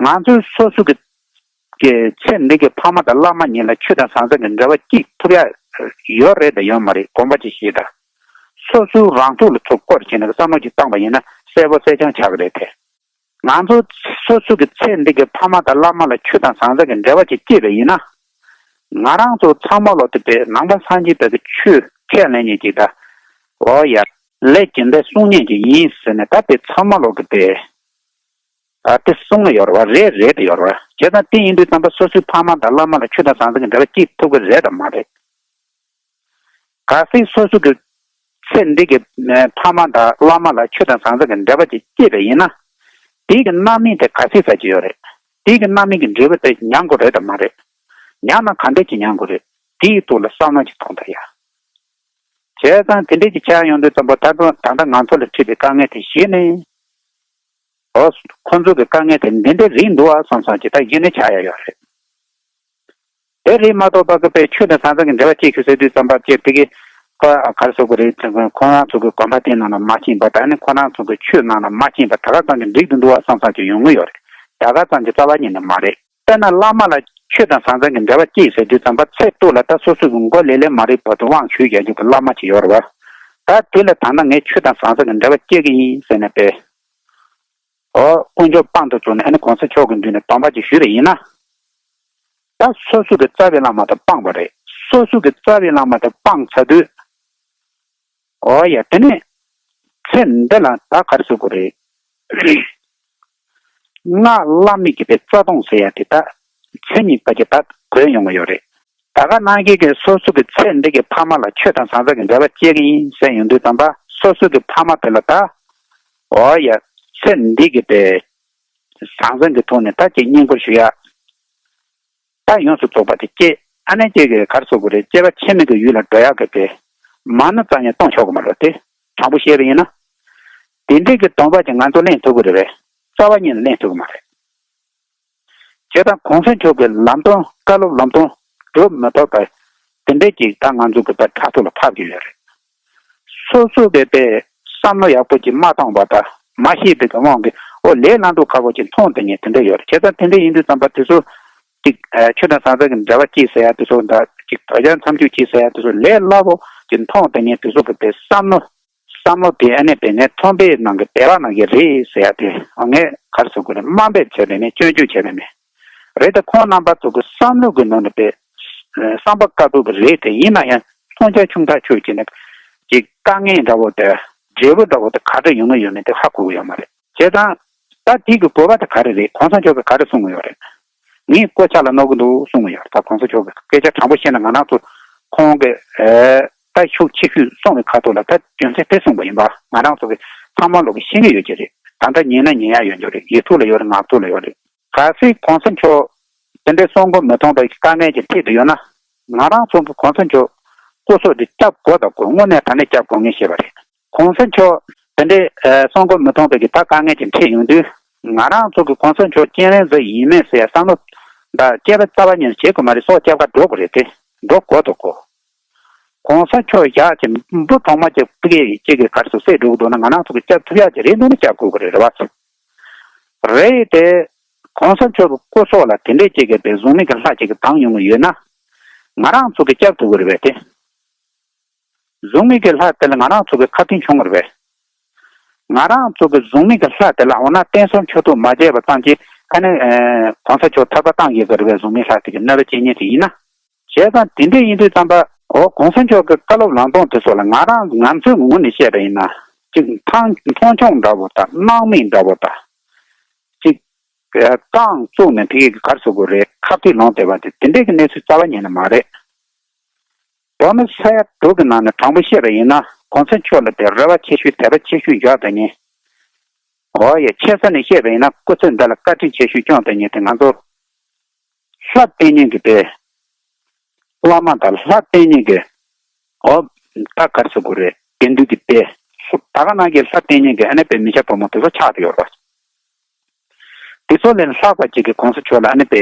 ང་ཚོའི་སོ་སོ་གི་གི་ཚེ་འདི་གི་ཕ་མ་དང་བླ་མ་གཉིས་ལ་ཆོས་དང་ཟང་ཟིང་གི་འབྲེལ་བ་གཅིག་ཐུབ་ཡ་ཡོད་རེད་དང་ཡོད་མ་རེད་དགོངས་པ་ཅིག་བཞེས་དང་། སོ་སོའི་རང་ཐོག་ལ་ཚུར་སྐོར་བྱས་ནས་བསམ་བློ་ཅིག་བཏང་པ་ཡིན་ན་གསལ་པོ་གསལ་རྐྱང་ཆགས་ཀྱི་རེད་དེ། ང་ཚོ་སོ་སོ་གི་ཚེ་འདི་གི་ཕ་མ་དང་བླ་མ་ལ་ཆོས་དང་ཟང་ཟིང་གི་འབྲེལ་བ་ཅིག་སྐྱེས་པ་ཡིན་ན། ང་རང་ཚོ་ཚང་མ་ལོ་དེ་པའི་ནང་པ་སངས་རྒྱས་པའི་གི་ཆོས་ཁས་ལེན་མཁན་ཅིག་དང་། འོ་ཡ། ལས་ཀྱི་འདི་གསུང་མཁན་ཅིག་ཡིན་ཟེར་ནས་ད་དེ་ཚང་མ་ལོ་གི་དེ། ད་དེ་གསུང་ལ་ཡོད་རེད་བ། རེད་རེད་དེ་ཡོད་རེད་བ། བྱས་ཙང་དེ་ཡིན་དུས་ཙམ་པ་སོ་སོའི་ཕ་མ་དང་བླ་མ་ལ་ཆོས་དང་ཟང་ཟིང་གི་འབྲེལ་བ་སྐྱེས་ཐུབ་ཀྱི་རེད་དམ་མ་རེད། གལ་སྲིད་སོ་སོ་གི་ཚེ་འདི་གི་ཕ་མ་དང་བླ་མ་ལ་ཆོས་དང་ཟང་ཟིང་གི་འབྲེལ་བ་ཅིག་སྐྱེས་པ་ཡིན་ན། དེའི་གི་རྣམ་སྨིན་དེ་ག་ཚད་ཙམ་ཅིག་ཡོད་རེད། དེའི་གི་རྣམ་སྨིན་གི་འབྲས་བུ་དེ་མྱང་དགོས་རེད་དམ་མ་རེད། མྱང་ན་ག་འདྲས་ཅིག་མྱང་དགོས་རེད། དེའི་ཐོག་ལ་བསམ་བློ་ཅིག་ཐོངས་དང་ཡ། བྱས་ཙང་དེ་འདྲས་ཀྱི་ཆ་ཡོང་དུས་ཙམ་པ་ད་དུང་ད་ལྟ་ང་ཚོ་ལ་འཕྲད་པའི་དཀའ་ངལ་དེ་གཞི་ནས། ཨོ། ཁོ་ཚོ་གི་དཀའ་ངལ་དེ་འདི་འདྲས་རེད་འདུག་ཨ་བསམ་བསམ་ཅིག་ད་གཞི་ནས་ཆགས་ཡ་ཡོད་རེད། དེ་རེད་མ་གཏོགས་པ་གི་པའི་ཆོས་དང་ཟང་ཟིང་གི་འབྲེལ་བ་བཅད་ཁུལ་ཟེར་དུས་ཙམ་པ་བཅད་དེ་གི་ཁོ་ག་རེ་ཟེར་དགོས་རེད། ཁོ་རང་ཚོ་གི་གོམ་པ་དེ་ནང་ལ་མ་ཕྱིན་པ་ད་ནི་ཁོ་རང་ཚོ་གི་ཆོས་ནང་ལ་མ་ཕྱིན་པ་ད་ག་ཙམ་གྱི་འགྲིག་ཏུ་འདུག་ཨ་བསམ་བསམ་ཅིག་ཡོང་གི་ཡོད་རེད། ད་ག་ཙམ་གྱི་རྩ་བ་ཉིད་ནས་མ་རེད། དཔེར་ན་བླ་མ་ལ་ཆོས་དང་ཟང་ཟིང་གི་འབྲེལ་བ་བཅད་ཟེར་དུས་ཙམ་པ་ཚེ་སྟོད་ལ་ད་སོ་སོ་གི་མགོ་ལེ་ལེ་མ་རེད་བར་དུ་དབང་ཞུས་རྒྱག་རྒྱུ་གི་བླ་མ་ཅིག་ཡོད་རེད་བ། ད་དེ་ལ་ད་ལྟ་ངས་ཆོས་དང་ཟང་ཟིང་གི་འབྲེལ་བ་བཅད་གི་ཡིན་ཟེར་ནས་པས། ཨོ། དཀོན་མཆོག་དཔང་དུ་བཙུགས་ནས་ཨ་ནི་གོང་ས་མཆོག་གི་མདུན་ནས་སྡོམ་པ་ཅིག་ཞུས་པ་ཡིན་ན། ད་སོ་སོ་གི་རྩ་བའི་བླ་མ་དེ་སྤངས་པ་རེད། སོ་སོ་གི་རྩ་བའི་བླ་མ་དེ་སྤངས་ཚར་དུས། ཨོ་ཡ་དེ་ནས་ཚེ་འདི་ལ་ད་ག་རེ་ཟེར་དགོས་རེད། སྔགས་བླ་མེད་ཀྱི་པའི་རྩ་ལྟུང་ཟེར་ཡ་དེ་ད་མཚན་ཉིད་པ་ཅིག་ད་གོས་ཡོང་གི་ཡོད་རེད། ད་ག་ནང་བཞིན་གྱི་སོ་སོ་གི་ཚེ་འདི་གི་ཕ་མ་ལ་ཆོས་དང་ཟང་ཟིང་གི་འབྲེལ་བ་བཅད་ཀྱི་ཡིན་ཟེར་ཡོང་དུས་ཙམ་པ་སོ་སོ་གི་ཕ་མ་དེ་ལ་ད། ཨོ་ཡ། ཚེ་འདི་གི་པའི་ཟང་ཟིང་གི་ཐོག་ནས་ད་ཅིག་བསྙེན་བཀུར་ཞུ་ཡ། ད་ཡོངས་སུ་རྫོགས་པ་དེ་སྐྱེས། ཨ་ནེ་སྐྱེས་ཀྱི་གར་སོགས་ཀྱི་རེད། སྐྱེས་པ་ཕྱི་མའི་གི་ཡུལ་ལ་འགྲོ་ཡག་གི་དཔེ་མ་ཎི་རྩ་ནས་གཏོང་ཆོག་གི་མ་རེད་དེ། དྲང་པོ་བཤད་པ་ཡིན་ན། དེ་འདྲའི་གི་སྡོམ་པ་ཅིག་ང་ཚོ་ལེན་ཐུབ་ཀྱི་རེད་པས། རྩ་བ་ཉིད་ནས་ལེན་ཐུབ་ཀྱི་མ་རེད། བྱས་ཙང་གོང་ས་མཆོག་གི་ལམ་སྟོན། བཀའ་སློབ་ལམ་སྟོན་སྒྲུབ་མི་ཐུབ་པ་དེ་འདྲའི་ཅིག་ད་ང་ཚོ་གི་ད་ཕྲག་ཐོག་ལ་ཕབ་ཀྱི་ཡོད་རེད། སོ་སོ་བས་པའི་བསམ་བློ་ཡག་པོ་ཅིག་མ་བཏང་བ་དང་མ་ཤེས་པའི་གི་དབང་གིས་ཨོ་ལས་སླ་མདོག་ཁ་པོ་ཅིག་མཐོང་དེ་ཉིད་དེ་འདྲ་ཡོད་རེད། བྱས་ཙང་དེ་འདྲ་ཡིན་དུས་ཙམ་པ་དེ་ཚོ་ཅིག་ཆོས་དང་ཟང་ཟིང་གི་འབྲེལ་བ་ཅིག་ཟེར་ཡ་དེ་ཚོ་འདྲ་ཅིག་དོལ་རྒྱལ་མཚམས་སྦྱོར་ཅིག་ཟེར་ཡ་དེ་ཚོ་ལས་སླ་པོ་ཅིག་མཐོང་དེ་ཉིད་དེ་ཚོ་གི་དེ་བསམ་བློ། བསམ་བློ་དེ་ཨ་ནེ་དཔེ་ངའི་ཐོན་པའི་ནང་གི་དད་པ་ནང་གི་རེད་ཟེར་ཡ་དེ་ངས་ག་རེ་ཟེར་དགོས་རེད། དམའ་འབེབས་བྱས་ནས་ནི་སྐྱོན་བརྗོད་བྱས་ནས་མེད། རེད་དེ་ཁོང་རྣམ་པ་ཚོ་གི་བསམ་བློ་གི་ནང་ནས་དཔེ་བསམ་པ་དཀར་པོ་གི་རེད་དེ། ཡིན་ན་ཡང་མཐོང་རྒྱ་ཆུང་ཐག་ཆོད་ཀྱི་ནི་ཅིག་དཀའ་ངལ་འདྲ་བོ་དེ་འབྲས་བུ་འདྲ་བོ་དེ་ག་འདྲ་ཡོང་གི་ཡོད་མེད་དེ་ཧ་གོ་གི་ཡོད་མ་རེད། བྱས་ཙང་ད་དེ་གི་དགོས་པ་དེ་ག་རེ་རེད། གོང་ས་མཆོག་གིས་ག་རེ་གསུང་གི་ཡོད་རེད། ངས་སྐོར་ཆ་ལ་གནོད་གི་འདུག་གསུང་གི་ཡོད། ད་གོང་ས་མཆོག་གི་སྐད་ཆ་དྲང་པོ་བཤད་ན་ང་རང་ཚོ་ཁོང་གི་ཨེ་ད་ཤུགས་ཆེ་ཤོས་གསུང་བའི་ཁ་ཐོག་ལ་ད་རྒྱུ་མཚན་དེ་གསུངས་པ་ཡིན་པ་ང་རང་ཚོ་གི་ཚང་མ་ལོག་གི་ཤེས་ཀྱི་ཡོད་ཀྱི་རེད། ད་ལྟ་ཉན་ན་ཉན་ཡ་ཡོད་ཀྱི་རེད། ཡིག་ཐོག་ལ་ཡོད་རེད། ངག་ཐོག་ལ་ཡོད་རེད། གལ་སྲིད་གོང་ས་མཆོག་དེ་འདྲའི་གསུང་གི་མི་མཐོང་བའི་དཀའ་ངལ་ཅིག་འཕྲད་དུ་ཡོད་ན། ང་རང་ཚོ་གི་གོང་ས་མཆོག་སྐུ་སྲོག་འདི་སྐྱབས་དགོས་དང་དགོས། དངོས་གནས་དྲང་གནས་སྐྱབས་དགོས་ངེས་ཤེས་པ་རེད། གོང་ས་མཆོག་དེ་འདྲའི་ཨ་གསུང་གི་མི་མཐོང་བའི་གི་ད་དཀའ་ངལ་ཅིག་འཕྲད་ཡོང་དུས། ང་རང་ཚོ་གི་གོང་ས་མཆོག་སྤྱན་རས་གཟིགས་ཡིན་མིན་ཟེར་ཡ་བསམ་བློ་ད་སྐྱེ་བ་རྩ་བ་ཉིད་ནས་བྱེད་དགོས་མ་རེད། སྲོག་སྐྱབས་ག་འགྲོ་དགོས་རེད་དེ། འགྲོ་དགོས་དོ་གོ། གོང་ས་མཆོག་བཞག་ཅིག་འབུ་གྲོག་མ་ཅིག་ཕ་གི་ཅིག་གི་གར་སོ་བསད་འགྲོ་གི་འདུག་ན་ང་རང་ཚོ་གི་སྐྱབས་ཐུབ་ཡ་ཅིག་རེད་འདུག་ན་སྐྱབས་དགོས་གི་རེད། རེད་བ། རེད་དེ། གོང་ས་མཆོག་གི་སྐུ་སྲོག་ལ་དེ་འདྲས་ཅིག་གི་དཔེ་གཟུགས་མེད་ཀྱི་ལྷ་ཅིག་གི་བཏང་ཡོང་གི་ཡོད་ན། ང་རང་ཚོ་གི་སྐྱབས་ཐུབ་གི་རེད་བས་དེ། གཟུགས་མེད་ཀྱི་ལྷ་དེ་ལ་ང་རང་ཚོ་གི་ཁ་གཏིང་ཆུང་ངུ་རེད་བས། ང་རང་ཚོ་གི་གཟུགས་མེད་ཀྱི་ལྷ་དེ་ལ་འོ་ན་བསྟན་སྲུང་མཆོད་གཏོར་མ་བྱས་པ་ཙམ་གྱིས་ཨ་ནི་ཨེ་གོང་ས་མཆོག་ཐར་པ་བཏང་ཡོད་གི་རེད་བས། གཟུགས་མེད་ལྷ་དེ་གི་གནོད་པ་བྱེད་མཁན་དེ་ཡིན་ན། བྱས་ཙང་དེ་འདྲས་ཡིན་དུས་ཙམ་པ་འོ་གོང་ས་མཆོག་གི་བཀའ་སློབ་ལམ་སྟོན་དེ་ཚོ་ལ་ང་རང་ང་ཚོའི་ངོས་ནས་བཤད་པ་ཡིན་ན་ཅིག་མཐོང་མཐོང་ཆུང་འདྲ་བོ་དང་སྣང་མེད་འདྲ་བོ་དང་། ཅིག་རྐང་བཙུགས་ནས་ཕ་གི་གར་སོ་དགོས་རེད། ཁ་གཏད་ལོང་བསྡད་པ་དེ་དེ་འདྲས་ཀྱི་གནས་ཚུལ་རྩ་བ་ཉིད་ནས་མ་རེད། མདོར་ན་ས་ཡ་དྲུག་གི་ནང་ནས་དྲང་པོ་བཤད་པ་ཡིན་ན་གོང་ས་མཆོག་ལ་དེ་རེ་བ་ཆེ་ཤོས་དད་པ་ཆེ་ཤོས་འཇོག་དེ་ཉིད། འོ་ཡ་ཆེ་ས་ནས་བཤད་པ་ཡིན་ན་སྐུ་ཚེ་འདི་ལ་བཀའ་དྲིན་ཆེ་ཤོས་སྐྱོང་དེ་ཉིད་དེ་ང་ཚོ་ལྷ་བསྟེན་མཁན་གྱི་དཔེ། བླ་མ་དང་ལྷ་བསྟེན་མཁན་གྱི་འོ་ད་གར་སོ་དགོས་རེད། དགེ་འདུན་གྱི་དཔེ། ད་ག་ནང་གི་ལྷ་བསྟེན་མཁན་གྱི་ཨ་ནེ་དཔེ་མི་སྐྱ་ཕོ་མོ་དེ་ཚོ་ཆགས་དེ་ཡོད་རེད། དེ་ཚོ་ལས་ལྷག་པ་ཅིག་གིས་གོང་ས་མཆོག་ལ་ཨ་ནི་དཔེ་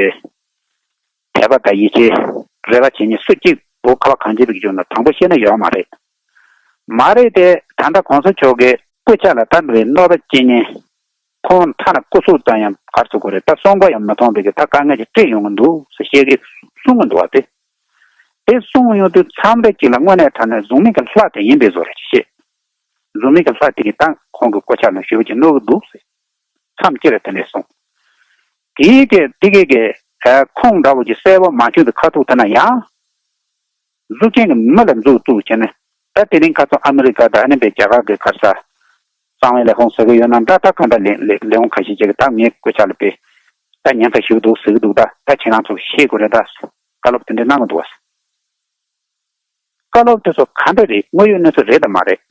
དད་པ་དང་ཡིད་ཆེས་རེ་བ་བྱེད་མཁན་སུ་གཅིག་བོ་ཁ་བ་གངས་ཅན་པའི་ཀྱི་ན་དྲང་པོ་བཤད་ན་ཡོད་མ་རེད། མ་རེད་དེ་ད་ལྟ་གོང་ས་མཆོག་གི་སྐུ་ཕྱྭ་ལ་ད་འདི་རེད་གནོད་པ་བྱེད་མཁན་ཁོང་ཐ་ན་སྐུ་གཟུགས་ཙམ་ཡང་གར་ཚུགས་དགོས་རེད། ད་གསོན་པོ་ཡང་མི་མཐོང་བའི་གི་ད་དཀའ་ངལ་ཅིག་འཕྲད་ཡོང་གི་འདུག་ཟེར་བཤད་གི་གསུང་གི་འདུག་བ་དེ། དེ་གསུང་ཡོང་དུས་མཚམས་རེ་གཅིག་ལ་དངོས་གནས་དྲང་གནས་གཟུགས་མེད་ཀྱི་ལྷ་དེ་ཡིན་པའི་བཟོ་རེ་ཅིག་བཤད། གཟུགས་མེད་ཀྱི་ལྷ་དེ་གིས་ད་ཁོང་གི་སྐུ་ཕྱྭ་ལ་ཞེ་པོ་ཅིག་གནོད་ཀྱི་འདུག་ཟེར། མཚམས་སྤྱིར་དེ་འདྲས་གསུངས། དེའི་གི་དེ་གི་གི་ཨ་ཁོང་འདྲ་བོ་ཅིག་གསལ་པོ་མ་བྱུང་བའི་ཁ་ཐུག་དེ་ན་ཡང་། གཟུགས་ཅན་གྱི་མི་ལ་མཛུབ་བཙུགས་བྱས་ནས་ད་དེ་རིང་ཁ་སང་ཨ་མི་རི་ཀ་དང་ཨ་ནི་པའི་རྒྱ་གར་གི་གར་ས་གསང་བའི་ལས་ཁུངས་ཟེར་གི་ཡོད་ན་འདྲ། ད་ག་འདྲ་ལས་ལས་ལས་ཁུངས་ཁ་ཤས་ཅིག་གིས་ད་ངའི་སྐུ་ཕྱྭ་ལ་དཔེ་ད་ཉེན་ཁ་ཞེ་པོ་འདུག་ཟེར་གི་འདུག་ད་ད་ཁྱེད་རང་ཚོ་ཤེས་དགོས་རེད། ད་བཀའ་སློབ་དེ་འདྲ་གནང་གི་འདུག་བ། བཀའ་སློབ་དེ་ཚོ་ག་འདྲ་རེད། དངོས་ཡོད་གནས་ཚུལ་རེད་དམ་མ་རེད།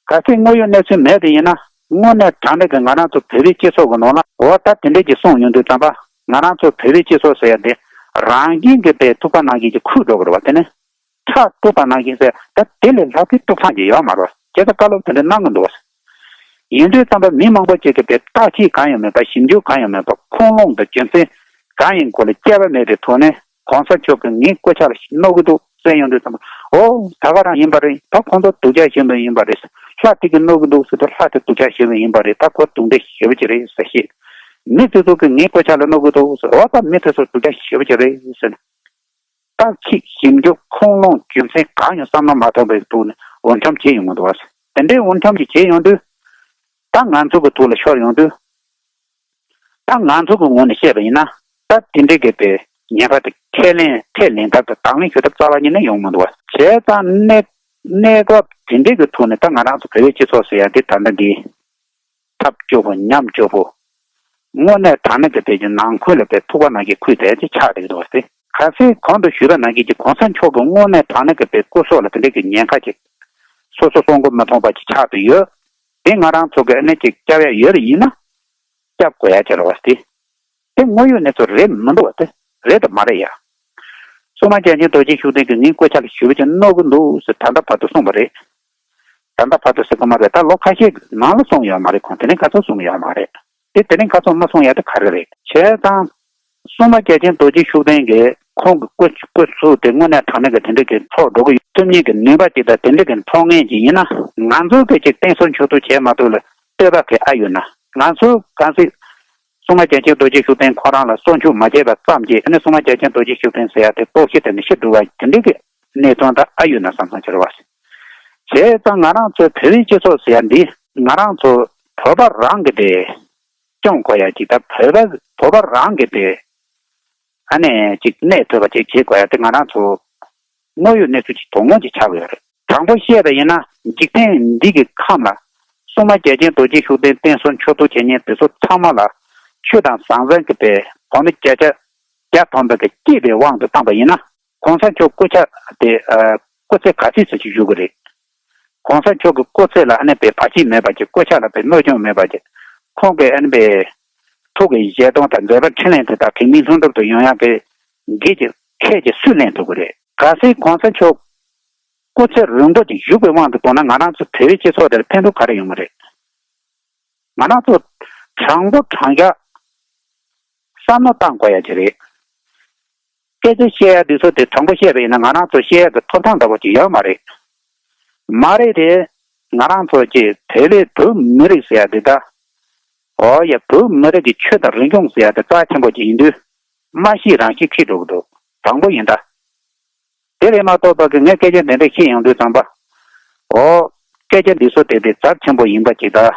གལ་སྲིད་དངོས་ཡོད་གནས་ཚུལ་མེད་པ་ཡིན་ན་དངོས་གནས་དྲང་གནས་ཀྱི་ང་རང་ཚོ་བོད་པའི་སྤྱི་ཚོགས་ཀྱི་ནང་ལ་འོ་ད་དེ་འདྲས་ཀྱི་གསུང་ཡོང་དུས་ཙམ་པ་ང་རང་ཚོ་བོད་པའི་སྤྱི་ཚོགས་ཟེར་ཡ་དེ་རང་བཞིན་གྱིས་དཔེ་ཐུག་པ་ནང་བཞིན་གྱི་འཁུར་འགྲོ་དགོས་རེད་བ། དེ་ནི་ཁྲག་འཐུང་པ་ནང་བཞིན་ཟེར་ད་དེ་ལས་ལྷག་པའི་ཐུགས་ཕམ་ཅིག་ཡོད་མ་རེད། ཁྱེད་ཚོ་བཀའ་སློབ་དེ་འདྲ་གནང་གི་འདུག་བ། ཡིན་དུས་ཙམ་པ་མི་མང་པོ་ཅིག་གིས་དཔེ་བརྟག་དཔྱད་གང་ཡང་མེད་པ། ཞིབ་འཇུག་གང་ཡང་མེད་པ། ཁུངས་ལུང་དང་རྒྱུ་མཚན་གང་ཡང་གོ་ལ་དཔྱད་པ་མེད་པའི་ཐོག་ནས་གོང་ས་མཆོག་གིས་ངའི་སྐུ་ཕྱྭ་ལ་གནོད་ཀྱི་འདུག་ཟེར་ཡོང་དུས་ཙམ་པ། ཨོ་ད་ག་རང་ཡིན་པ་རེད། ད་ཁོང་ཚོ་སྡུག་ཅག་ཞིག་ཡིན་པ་རེད། ལྷ་དེ་གིས་གནོད་ཀྱི་འདུག་ཟེར་དུས་ལྷ་དེ་སྡུག་ཅག་ཞིག་ཡིན་པ་རེད། ད་ཁོ་སྡུག་འདྲེ་ཞེ་པོ་ཅིག་རེད་ཟེར་བཤད། མི་དེ་ཚོ་གིས་ངའི་སྐུ་ཕྱྭ་ལ་གནོད་ཀྱི་འདུག་ཟེར། ཨོ་ད་མི་དེ་ཚོ་སྡུག་ཅག་ཞེ་པོ་ཅིག་རེད་ཟེར་ནས། བརྟག་དཔྱད་ཞིབ་འཇུག་ཁུངས་ལུང་རྒྱུ་མཚན་གང་ཡང་བསམ་བློ་མ་ཐོན་པའི་ཐོག་ནས་འུར་འཁྱམ་བྱེད་ཡོང་གི་འདུག་བ། དེ་འདྲའི་འུར་འཁྱམ་ཅིག་བྱེད་ཡོང་དུས། ད་ང་ཚོ་གི་ཐོག་ལ་ཤོར་ཡོང་དུས། ད་ང་ཚོ་གི་ངོས་ནས་བཤད་པ་ཡིན་ན། ད་དེ་འདྲའི་གི་དཔེ་ཉེན་ཁ་དེ་ཁས་ལེན་ཁས་ལེན་ཐབས་དང་དང་ལེན་ཞུ་ཐབས་རྩ་བ་ཉིད་ནས་ཡོང་མི་འདུག་བ། བྱས་ཙང་གནས་གནས་སྐབས་དེ་འདྲའི་གི་ཐོག་ནས་ད་ང་རང་ཚོ་བོད་པའི་སྤྱི་ཚོགས་ཟེར་ཡ་དེ་ད་ལྟ་འདི། ཐབས་སྐྱོ་པོ་ཉམས་སྐྱོ་པོ། དངོས་གནས་དྲང་གནས་ཀྱི་དཔེ་ཀྱི་ནང་ཁུལ་ལ་དཔེ་ཐུག་པ་ནང་བཞིན་ཁུལ་དེ་ཅིག་ཆགས་བསྡད་ཀྱི་འདུག་སྟེ། གལ་སྲིད་གོང་དུ་ཞུས་པ་ནང་བཞིན་གྱི་གོང་ས་མཆོག་གི་དངོས་གནས་དྲང་གནས་ཀྱི་དཔེ་སྐུ་སྲོག་ལ་དེ་འདྲའི་གི་ཉེན་ཁ་ཅིག་སོ་སོ་གསོན་པོ་མི་ཐོངས་པ་ཅིག་ཆགས་བསྡད་ཡོད། དེ་ང་རང་ཚོ་གི་ཨ་ནེ་ཅིག་སྐྱབས་ཡ་ཡོད་རེད། ཡིན་ན་སྐྱབས་དགོས་ཡ་ཅིག་རེད་བ་སྟེ། དེ་དངོས་ཡོད་གནས་ཚུལ་རེད་མི་འདུག་བ། དེ་རེད་དམ་མ་རེད་ཡ། སྲུང་མ་རྒྱལ་ཆེན་རྡོ་རྗེ་ཤུགས་ལྡན་གྱིས་ངའི་སྐུ་ཕྱྭ་ལ་ཞུ་བ་ཅིག་གནང་གི་འདུག་ཟེར་ད་ལྟ་བར་དུ་གསུངས་པ་རེད། ད་ལྟ་བར་དུ་ཟེར་གི་མ་རེད། ད་ལོ་ཁ་ཤས་ནང་ལ་གསུངས་ཡོད་མ་རེད། ཁོང་དེ་རིང་ཁ་སང་གསུངས་ཡོད་མ་རེད། དེ་དེ་རིང་ཁ་སང་མ་གསུངས་ཡ་དེ་ག་རེ་རེད། བྱས་ཙང་། སྲུང་མ་རྒྱལ་ཆེན་རྡོ་རྗེ་ཤུགས་ལྡན་གྱིས་ཁོང་གི་སྐུ་སྐུ་གཟུགས་དེ་དངོས་གནས་དྲང་གནས་ཀྱི་དེ་འདྲ་གི་འཕྲོག་འགྲོ་གི་ཡོད། སེམས་ཉིད་ཀྱི་ནུས་པ་ཅིག་དང་དེ་འདྲ་གི་འཕྲོག་མཁན་ཅིག་ཡིན་ན། ང་ཚོ་གི་ཅིག་བསྟེན་གསོལ་མཆོད་གཏོར་བྱས་མ་ཐུབ་ལ་བསྟོད་པ་གི་ཨ་ཡོད་ན། ང་ཚོ་གང་ཟིག་སྲུང་མ་རྒྱལ་ཆེན་རྡོ་རྗེ་ཤུགས་ལྡན་ཁོ་རང་ལ་གསོལ་མཆོད་མ་བྱས་པ་ཙམ་གྱིས་ཨ་ནི་སྲུང་མ་རྒྱལ་ཆེན་རྡོ་རྗེ་ཤུགས་ལྡན་ཟེར་ཡ་དེ་ལྟོགས་ཤི་དེ་ནི་ཤི་འགྲོ་བ་དེ་འདྲ་གི་གནས་སྟངས་ད་ཨ་ཡོད་ན་བསམ་བསམ་བྱེད་རོགས་བྱས་ཙང་ང་རང་ཚོའི་བོད་པའི་སྤྱི་ཚོགས་ཟེར་ཡ་འདི་ང་རང་ཚོ་བོད་པ་རང་གི་དེ་སྐྱོང་དགོས་ཡ་ཅིག་ད་བོད་པ་བོད་པ་རང་གི་དེ་ཨ་ནི་ཅིག་གནས་ཐུབ་པ་ཅིག་བྱེད་དགོས་ཡ་དེ་ང་རང་ཚོ་དངོས་ཡོད་གནས་ཚུལ་ཅིག་དོ་སྣང་ཅིག་ཆགས་ཀྱི་ཡོད་རེད། དྲང་པོ་བཤད་པ་ཡིན་ན་འཇིག་རྟེན་འདི་གི་ཁམས་ལ་སྲུང་མ་རྒྱལ་ཆེན་རྡོ་རྗེ་ཤུགས་ལྡན་བསྟེན་གསོལ་མཆོད་གཏོར་བྱེད་མཁན་དེ་ཚོ་ཚང་མ་ལ་ཆོས་དང་ཟང་ཟིང་གི་དེ་གོ་ནི་བརྒྱ་ཆ་བརྒྱ་ཐམ་པ་གི་སྐྱེས་པའི་དབང་དུ་བཏང་པ་ཡིན་ན། གོང་ས་མཆོག་སྐུ་ཕྱྭ་དེ་ཨ་སྐུ་ཚེ་ག་ཚོད་ཙམ་ཞིག་བཞུགས་ཀྱི་རེད། གོང་ས་མཆོག་གི་སྐུ་ཚེ་ལ་ཨ་ནི་པའི་བར་ཆད་མེད་པ་ཅིག་སྐུ་ཕྱྭ་ལ་པའི་གནོད་སྐྱོན་མེད་པ་ཅིག་ཁོང་གི་ཨ་ནི་པའི་ཐུགས་ཀྱི་བཞེད་དོན་དང་མཛད་པ་འཕྲིན་ལས་དེ་དག་གི་མིག་ལྷུན་གྲུབ་ཏུ་ཡོང་ཡག་གི་འགན་གྱི་ཁྱད་ཀྱི་སུས་ལེན་ཐུབ་ཀྱི་རེད། གལ་སྲིད་གོང་ས་མཆོག་སྐུ་ཚེ་རིང་པོ་ཅིག་བཞུགས་པའི་དབང་དུ་བཏང་ན་ང་རང་ཚོ་བོད་པའི་སྤྱི་ཚོགས་དེར་ཕན་ཐོགས་ག་རེ་ཡོང་གི་རེད། ང་རང་ཚོ་དྲང་པོ་དྲང་བཞག་བསམ་བློ་བཏང་དགོས་ཡ་ཅིག་རེད། སྐད་ཆ་བཤད་ཡ་འདི་ཚོ་དེ་དྲང་པོ་བཤད་པ་ཡིན་ན་ང་རང་ཚོ་བཤད་ཡ་གི་ཐོབ་ཐང་འདྲ་པོ་ཅིག་ཡོད་མ་རེད། མ་རེད་དེ། ང་རང་ཚོ་ཀྱི་བོད་པའི་བོད་མི་རིགས་ཟེར་ཡ་འདི་ད། འོ་ཡ་བོད་མི་རིགས་ཀྱི་ཆོས་དང་རིག་གཞུང་ཟེར་ཡ་དེ་རྩ་ཆེན་པོ་ཅིག་ཡིན་དུས། མ་ཤེས་རང་ཤེས་ཁེལ་འགྲོ་གི་འདུག་དྲང་པོ་ཡིན་ད། དེ་ལས་མ་གཏོགས་པ་གི་ངས་སྐད་ཆ་དེ་འདྲ་བཤད་ཡོང་དུས་ཙམ་པ། འོ། སྐད་ཆ་འདི་ཚོ་དེ་དེ་རྩ་ཆེན་པོ་ཡིན་པ་ཅིག་ད།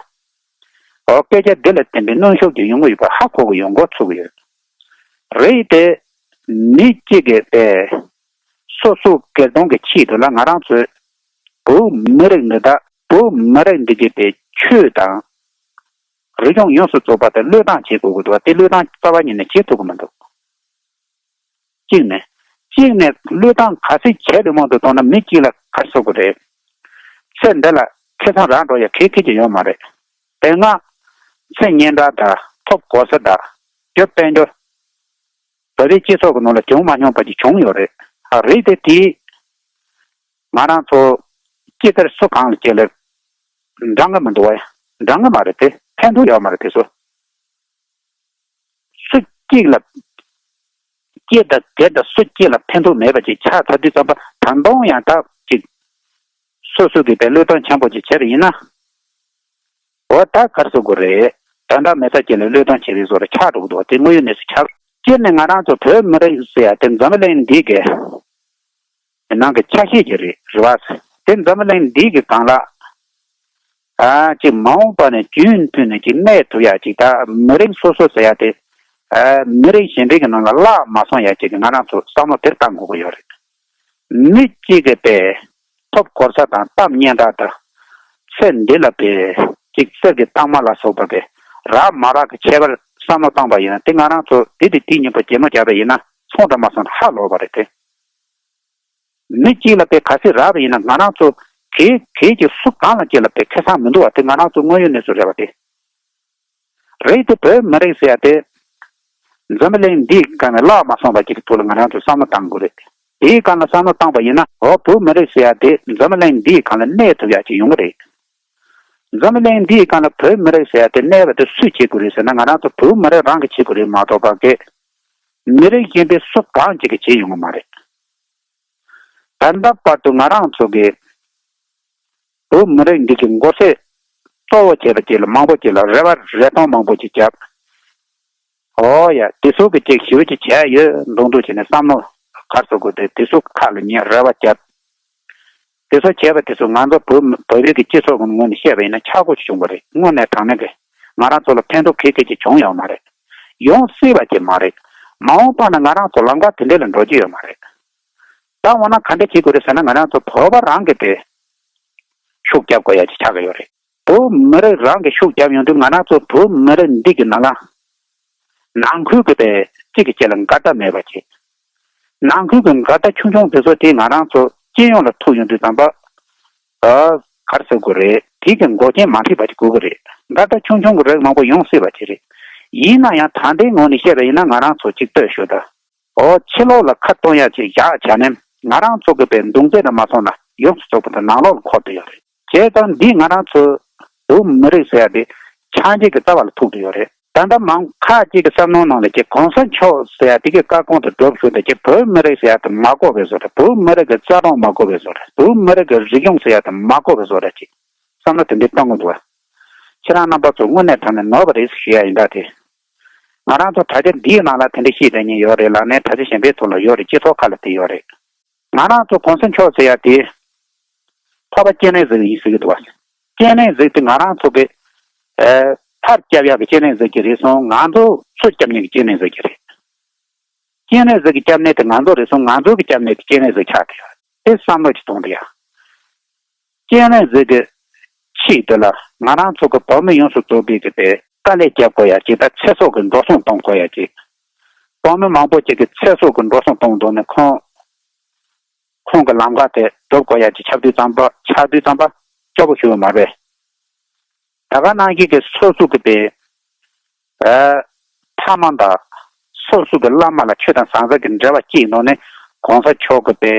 འོ་སྐད་ཆ་འདི་ལ་བརྟེན་པའི་གནོན་ཤུགས་ཀྱི་ཡོང་གི་ཡོད་པ་ཧ་གོ་གི་ཡོད་འགོ་ཚུགས་ཀྱི་ཡོད། རེད་དེ། མི་གཅིག་གིས་པས། སོ་སོ་སྒེར་དོན་གྱི་ཆེད་དུ་ལ་ང་རང་ཚོའི་བོད་མི་རིགས་འདི་དག་བོད་མི་རིགས་འདི་གི་པའི་ཆོས་དང་རིག་གཞུང་ཡོངས་སུ་རྫོགས་པ་དེ་བློས་བཏང་བྱེད་དགོས་ཀྱི་འདུག་བ། དེ་བློས་བཏང་རྩ་བ་ཉིད་ནས་བྱེད་ཐུབ་ཀྱི་མི་འདུག་གཅིག་ནས། གཅིག་ནས་བློས་བཏང་ག་ཚོད་བྱས་པའི་དབང་དུ་བཏང་ན་མི་གཅིག་ལ་ག་རེ་ཟེར་དགོས་རེད། ཚེ་འདི་ལ་ཁེ་བཟང་རག་འགྲོ་ཡ་གལ་ཁེ་ཅིག་ཡོད་མ་རེད། དེ་སྔ། མཚན་སྙན་གྲགས་དང་ཐོབ་གོ་ས་དང་རྒྱུ་དཔལ་འབྱོར། བོད་པའི་སྤྱི་ཚོགས་ཀྱི་ནང་ལ་བྱུང་མ་མྱོང་པ་ཅིག་བྱུང་ཡོད་རེད། ཨ་རེད་དེ་དེས་ང་རང་ཚོ་སྤྱི་སྒེར་སུ་གང་ལ་བྱེད་ལ་འགྲང་གི་མི་འདུག་བ། འགྲང་གི་མ་རེད་དེ་ཕན་ཐོགས་ཡོད་མ་རེད་དེ་ཚོ། སུ་གཅིག་ལ། སྐྱེ་དང་རྒས་དང་སུ་གཅིག་ལ་ཕན་ཐོགས་མེད་པ་ཅིག་ཆགས་ཚར་དུས་ཙམ་པ་ད་དུང་ཡང་དག་ཅིག་སོ་སོ་གིས་པའི་བློས་གཏོང་ཆེན་པོ་ཅིག་བྱས་པ་ཡིན་ན། འོ་ད་ག་རེ་ཟེར་དགོས་རེད། དོན་དག་མེད་ས་ཅིག་ལ་བློས་གཏོང་བྱེད་པའི་བཟོ་འདྲ་ཆགས་འགྲོ་གི་འདུག་དེ་དངོས་ཡོད་གནས་ཚུལ་ཆགས། སྤྱིར་ནས་ང་རང་ཚོ་བོད་མི་རིགས་ཟེར་ཡ་དེ་འཛམ་བུ་གླིང་འདི་གི་ནང་གི་ཆ་ཤས་ཅིག་རེད་རེད་བ། དེ་འཛམ་བུ་གླིང་འདི་གི་སྒང་ལ། ཨ་ཅིག་མ་འོངས་པ་ནས་རྒྱུན་མཐུད་ནས་ཅིག་གནས་ཐུབ་ཡ་ཅིག་ད་མི་རིགས་སོ་སོ་ཟེར་ཡ་དེ། ཨ་མི་རིགས་གཞན་པའི་གི་ནང་ལ་བརླག་མ་སོང་ཡ་ཅིག་གི་ང་རང་ཚོ་བསམ་བློ་དེར་བཏང་དགོས་ཀྱི་ཡོད་རེད། མི་གཅིག་གི་པའི་ཐོབ་གོ་ས་དང་གཏམ་སྙན་གྲགས་དང་། ཚེ་འདི་ལ་པའི་ཅིག་གསེར་གྱི་རྟགས་མ་ལ་སོགས་པ་པའི་རག་མ་རག་གི་ཁྱད་པར་བསམ་བློ་བཏང་པ་ཡིན་ན་དེ་ང་རང་ཚོ་དེ་དེ་དེ་གཉིས་པོ་གྱེས་མོ་རྒྱག་པ་ཡིན་ན་སོང་དང་མ་སོང་ཧ་ལོག་པ་རེད་དེ། མི་གཅིག་ལ་པའི་ག་ཚོད་རག་པ་ཡིན་ན་ང་རང་ཚོ་གེ་གེ་གི་སུ་གང་ལ་གཅིག་ལ་པའི་ཁེ་བཟང་མི་འདུག་བ་དེ་ང་རང་ཚོ་དངོས་ཡོད་གནས་ཚུལ་རེད་བ་དེ། རེད་དེ་བོད་མི་རིགས་ཟེར་ཡ་དེ། འཛམ་བུ་གླིང་འདིའི་སྒང་ནས་བརླག་མ་སོང་བ་ཅིག་གི་ཐོག་ལ་ང་རང་ཚོ་བསམ་བློ་བཏང་དགོས་རེད། དེའི་སྒང་ལ་བསམ་བློ་བཏང་པ་ཡིན་ན་འོ་བོད་མི་རིགས་ཟེར་ཡ་དེ་འཛམ་བུ་གླིང་འདིའི་སྒང་ལ་གནས་ཐུབ་ཡ་ཅིག་ཡོང་གི་རེད། འཛམ་བུ་གླིང་འདིའི་སྒང་ལ་བོད་མི་རིགས་ཟེར་ཡ་དེ་གནས་པ་དེ་སུས་བྱེད་དགོས་རེད་ཟེར་ན་ང་རང་ཚོ་བོད་མི་རིགས་རང་གིས་བྱེད་དགོས་རེད་མ་གཏོགས་པ་གི་མི་རིགས་གཞན་པའི་སུ་གང་ཅིག་གིས་བྱེད་ཡོང་གི་མ་རེད། ད་ལྟ་བར་དུ་ང་རང་ཚོ་གི་བོད་མི་རིགས་འདི་གི་མགོ་སེར་གཙོ་བོ་བྱས་པ་ཅིག་ལ་མང་པོ་ཅིག་ལ་རེ་བ་རེ་སྟོང་མང་པོ་ཅིག་བརྒྱབ། ཨོ་ཡ་དེ་ཚོ་གི་ཅིག་ཞི་བ་ཅིག་བྱས་ཡོད་མདོག་མདོག་བྱས་ནས་བསམ་བློ་ག་རེ་ཟེར་དགོས་དེ་དེ་ཚོ་ཁ་ལ་ཉན་རེ་བ་བརྒྱབ། དེ་ཚོ་བྱས་པ་དེ་ཚོ་ང་ཚོ་བོད་བོད་པའི་གི་སྤྱི་ཚོགས་ཀྱི་ངོས་ནས་བཤད་པ་ཡིན་ན་ཆག་སྒོ་ཅིག་བྱུང་བ་རེད། དངོས་གནས་དྲང་གནས་ཀྱི་ང་རང་ཚོ་ལ་ཕན་ཐོགས་ག་གེ་ཅིག་བྱུང་ཡོད་མ་རེད། ཡོང་སྲིད་པ་ཅིག་མ་རེད། མ་འོངས་པ་ན་ང་རང་ཚོ་ལམ་ཁ་དེ་འདྲ་ལ་འགྲོ་རྒྱུ་ཡོད་མ་རེད། ད་འོ་ན་ག་འདྲ་བྱེད་དགོས་རེད་ཟེར་ན་ང་རང་ཚོ་བོད་པ་རང་གིས་དེ་ཤུགས་རྒྱབ་དགོས་ཡ་ཅིག་ཆགས་ཀྱི་ཡོད་རེད། བོད་མི་རིགས་རང་གིས་ཤུགས་རྒྱབ་ཡོང་དུས་ང་རང་ཚོ་བོད་མི་རིགས་འདི་གི་ནང་ལ་ནང་ཁུལ་གྱི་དེ་གཅིག་གིས་གཅིག་ལ་འགལ་ཟླ་མེད་པ་བྱེད། ནང་ཁུལ་གྱི་འགལ་ཟླ་ཆུང་ཆུང་དེ་ཚོ་དེ་ང་རང་ཚོ་སྤྱི་ཡོངས་ལ་ཐུག་ཡོང་དུས་ཙམ་པ། ཨ། ག་རེ་ཟེར་དགོས་རེད། དེ་གི་འགོག་རྐྱེན་མ་ཐེབས་པ་ཅིག་དགོས་ཀྱི་རེད། འགལ་ཟླ་ཆུང་ཆུང་གི་རིགས་མང་པོ་ཡོང་སྲིད་པ་ཅིག་རེད། ཡིན་ན་ཡང་ད་ལྟའི་ངོས་ནས་བཤད་པ་ཡིན་ན། ང་རང་ཚོ་གཅིག་ལྟོས་ཞུ་ད། ཨོ་ཕྱི་ལོགས་ལ་ཁ་གཏོང་ཡ་ཅིག་བཞག་བྱས་ནས། ང་རང་ཚོ་གི་པའི་མདུང་རྩེ་དུ་མ་སོང་ན་ཡོངས་སུ་རྫོགས་པ་དེ་ནང་ལོགས་ལ་འཁོར་དུ་ཡོད་རེད། བྱས་ཙང་འདི་ང་རང་ཚོ་བོད་མི་རིགས་ཟེར་ཡ་དེ་ཆགས་འཇིག་གི་རྩ་བ་ལ་ཐུག་དུ་ཡོད་རེད། ད་ལྟ་མང་ཁག་ཅིག་གི་བསམ་བློ་ནང་ལ་ཀྱི་གོང་ས་མཆོག་ཟེར་ཡ་དེ་གི་བཀའ་དགོངས་དེ་སྒྲུབ་ཞུ་དེ་ཀྱི་བོད་མི་རིགས་ཟེར་ཡ་དེ་མ་དགོས་པའི་བཟོ་འདྲ། བོད་མི་རིགས་ཀྱི་རྩ་དོན་མ་དགོས་པའི་བཟོ་འདྲ། བོད་མི་རིགས་ཀྱི་རིག་གཞུང་ཟེར་ཡ་དེ་མ་དགོས་པའི་བཟོ་འདྲ་ཅིག་བསམ་བློ་དེ་འདྲའི་གཏོང་གི་འདུག་བ། ཁྱེད་རང་རྣམ་པ་ཚོ་དངོས་གནས་དྲང་གནས་ནོར་བ་རེད་ཟེར་ཞུ་ཡ་ཡིན་ད་དེ། ང་རང་ཚོ་དྲ་རྒྱ་འདིའི་ནང་ལ་དེ་འདྲ་བཤད་བསྡད་མཁན་ཡོད་རེད་ལ། ནས་དྲ་རྒྱ་གཞན་པའི་ཐོག་ལ་ཡོད་རེད། སྤྱི་ཚོགས་ཁག་ལ་དེ་ཡོད་རེད། ང་རང་ཚོ་གོང་ས་མཆོག་ཟེར་ཡ་དེ་འཕགས་པ་སྤྱན་རས་གཟིགས་ཡིན་ཟེར་གྱི་འདུག་བ། སྤྱན་རས་གཟིགས་དེ་ང་རང་ཚོ་གི་ཨ་མཐར་སྐྱབས་ཡག་གི་སྤྱན་རས་གཟིགས་ཀྱི་རེད་སོང་། ང་ཚོ་ཚུར་སྐྱབས་མཁན་གྱི་སྤྱན་རས་གཟིགས་ཀྱི་རེད། སྤྱན་རས་གཟིགས་ཀྱི་སྐྱབས་གནས་དེ་ང་ཚོ་རེད་སོང་། ང་ཚོ་གི་སྐྱབས་གནས་དེ་སྤྱན་རས་གཟིགས་ཆགས་ཀྱི་ཡོད། དེ་བསམ་བློ་ཅིག་གཏོང་དེ་ཡ། སྤྱན་རས་གཟིགས་ཀྱི་ཆེད་དུ་ལ་ང་རང་ཚོ་གི་བོད་མི་ཡོངས་སུ་རྫོགས་པའི་གི་དེ་དཀའ་ལས་རྒྱབ་དགོས་ཡ་ཅིག་དང་། ཚེ་སྲོག་གི་འགྲོ་སོང་གཏོང་དགོས་ཡ་ཅིག་བོད་མི་མང་པོ་ཅིག་གི་ཚེ་སྲོག་གི་འགྲོ་སོང་གཏོང་དོན་ནི་ཁོང་ཁོང་གི་ལམ་ཁ་དེ་སྒྲུབ་དགོས་ཡ་ཅིག་ཆགས་དུས་ཙམ་པ། ཆགས་དུས་ཙམ་པ་སྐྱོ་པོ་ཞུ་བ་མ་རེད། ད་ག་ནང་བཞིན་གྱི་སོ་སོ་གི་པའི་ཨ་ཕ་མ་དང་སོ་སོ་གི་བླ་མ་ལ་ཆོས་དང་ཟང་ཟིང་གི་འབྲེལ་བ་སྐྱེས་ནོ་ནི་གོང་ས་མཆོག་གི་པའི་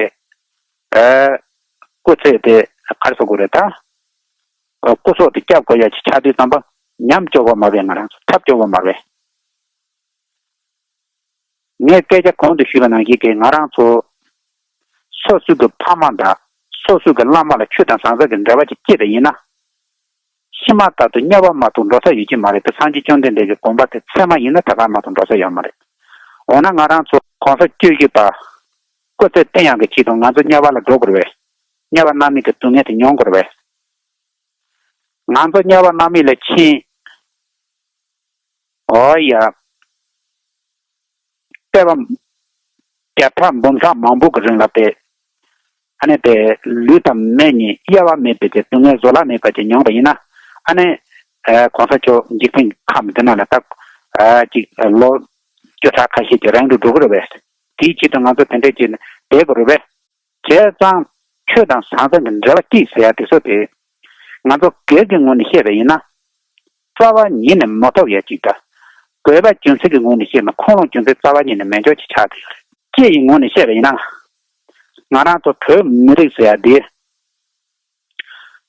ཨ་སྐུ་ཚེ་དེ་ག་རེ་ཟེར་དགོས་རེད་ད། སྐུ་སྲོག་དེ་བསྐྱབས་དགོས་ཡ་ཅིག་ཆགས་དུས་ཙམ་པ་ཉམས་སྐྱོ་བ་མ་རེད། ང་རང་ཚོ་ཐབས་སྐྱོ་བ་མ་རེད། ངས་སྐད་ཆ་གོང་དུ་ཞུས་པ་ནང་བཞིན་གྱི་ང་རང་ཚོ་སོ་སོ་གི་ཕ་མ་དང་སོ་སོ་གི་བླ་མ་ལ་ཆོས་དང་ཟང་ཟིང་གི་འབྲེལ་བ་ཅིག་སྐྱེས་པ་ཡིན་ན། ཕྱི་མ་ལྟར་དུ་དམྱལ་བ་མ་གཏོགས་འགྲོ་ས་ཡོད་ཀྱི་མ་རེད་དེ། སངས་རྒྱས་བཅོམ་ལྡན་འདས་ཀྱི་དགོངས་པ་དེ་ཚད་མ་ཡིན་ན་ད་ག་མ་གཏོགས་འགྲོ་ས་ཡོད་མ་རེད། འོ་ན་ང་རང་ཚོ་གོང་ས་བཅུ་བཞི་པ་སྐུ་ཚེ་བརྟན་ཡག་གི་ཆེད་དུ་ང་ཚོ་དམྱལ་བ་ལ་འགྲོ་དགོས་རེད་པས། དམྱལ་བ་མནར་མེད་ཀྱི་སྡུག་བསྔལ་དེ་མྱོང་དགོས་རེད་པས། ང་ཚོ་དམྱལ་བ་མནར་མེད་ལ་ཕྱིན། འོ་ཡ། བསྐལ་པ་བརྒྱ་ཕྲག་འབུམ་ཕྲག་མང་པོ་གི་རིང་ལ་དེ། ཨ་ནི་དེ་ལུས་དང་མེ་གཉིས་དབྱེ་བ་མེད་པའི་དེ་སྡུག་བསྔལ་བཟོད་གླགས་མེད་པ་ཅིག་མྱོང་བ་ཡིན་ན། ཨ་ནི་ཨ་གོང་ས་མཆོག་འཇིག་རྟེན་ཁམས་འདི་ན་ལ་ད་ཨ་ཅིག་ལོ་བཅུ་ཕྲག་ཁ་ཤས་ཀྱི་རིང་དུ་འགྲོ་གི་རེད་པས། དེའི་ཆེད་དུ་ང་ཚོ་དེ་འདྲས་ཀྱི་བསྡད་དགོས་རེད་པས། བྱས་ཙང་ཆོས་དང་ཟང་ཟིང་གི་འབྲེལ་བ་སྐྱེས་ཟེར་ཡ་དེ་ཚོ་དེ། ང་ཚོ་སྒེར་གྱི་ངོས་ནས་བཤད་པ་ཡིན་ན། རྩ་བ་ཉིད་ནས་མི་ཐོབ་ཡ་ཅིག་དང་། དགོས་པ་རྒྱུ་མཚན་གྱི་ངོས་ནས་བཤད་ན་ཁུངས་ལུང་རྒྱུ་མཚན་རྩ་བ་ཉིད་ནས་མེད་འཇོག་ཅིག་ཆགས་བསྡད་ཡོད་རེད། སྤྱི་ཡི་ངོས་ནས་བཤད་པ་ཡིན་ན། ང་རང་ཚོ་བོད་མི་རིགས་ཟེར་ཡ་འདི།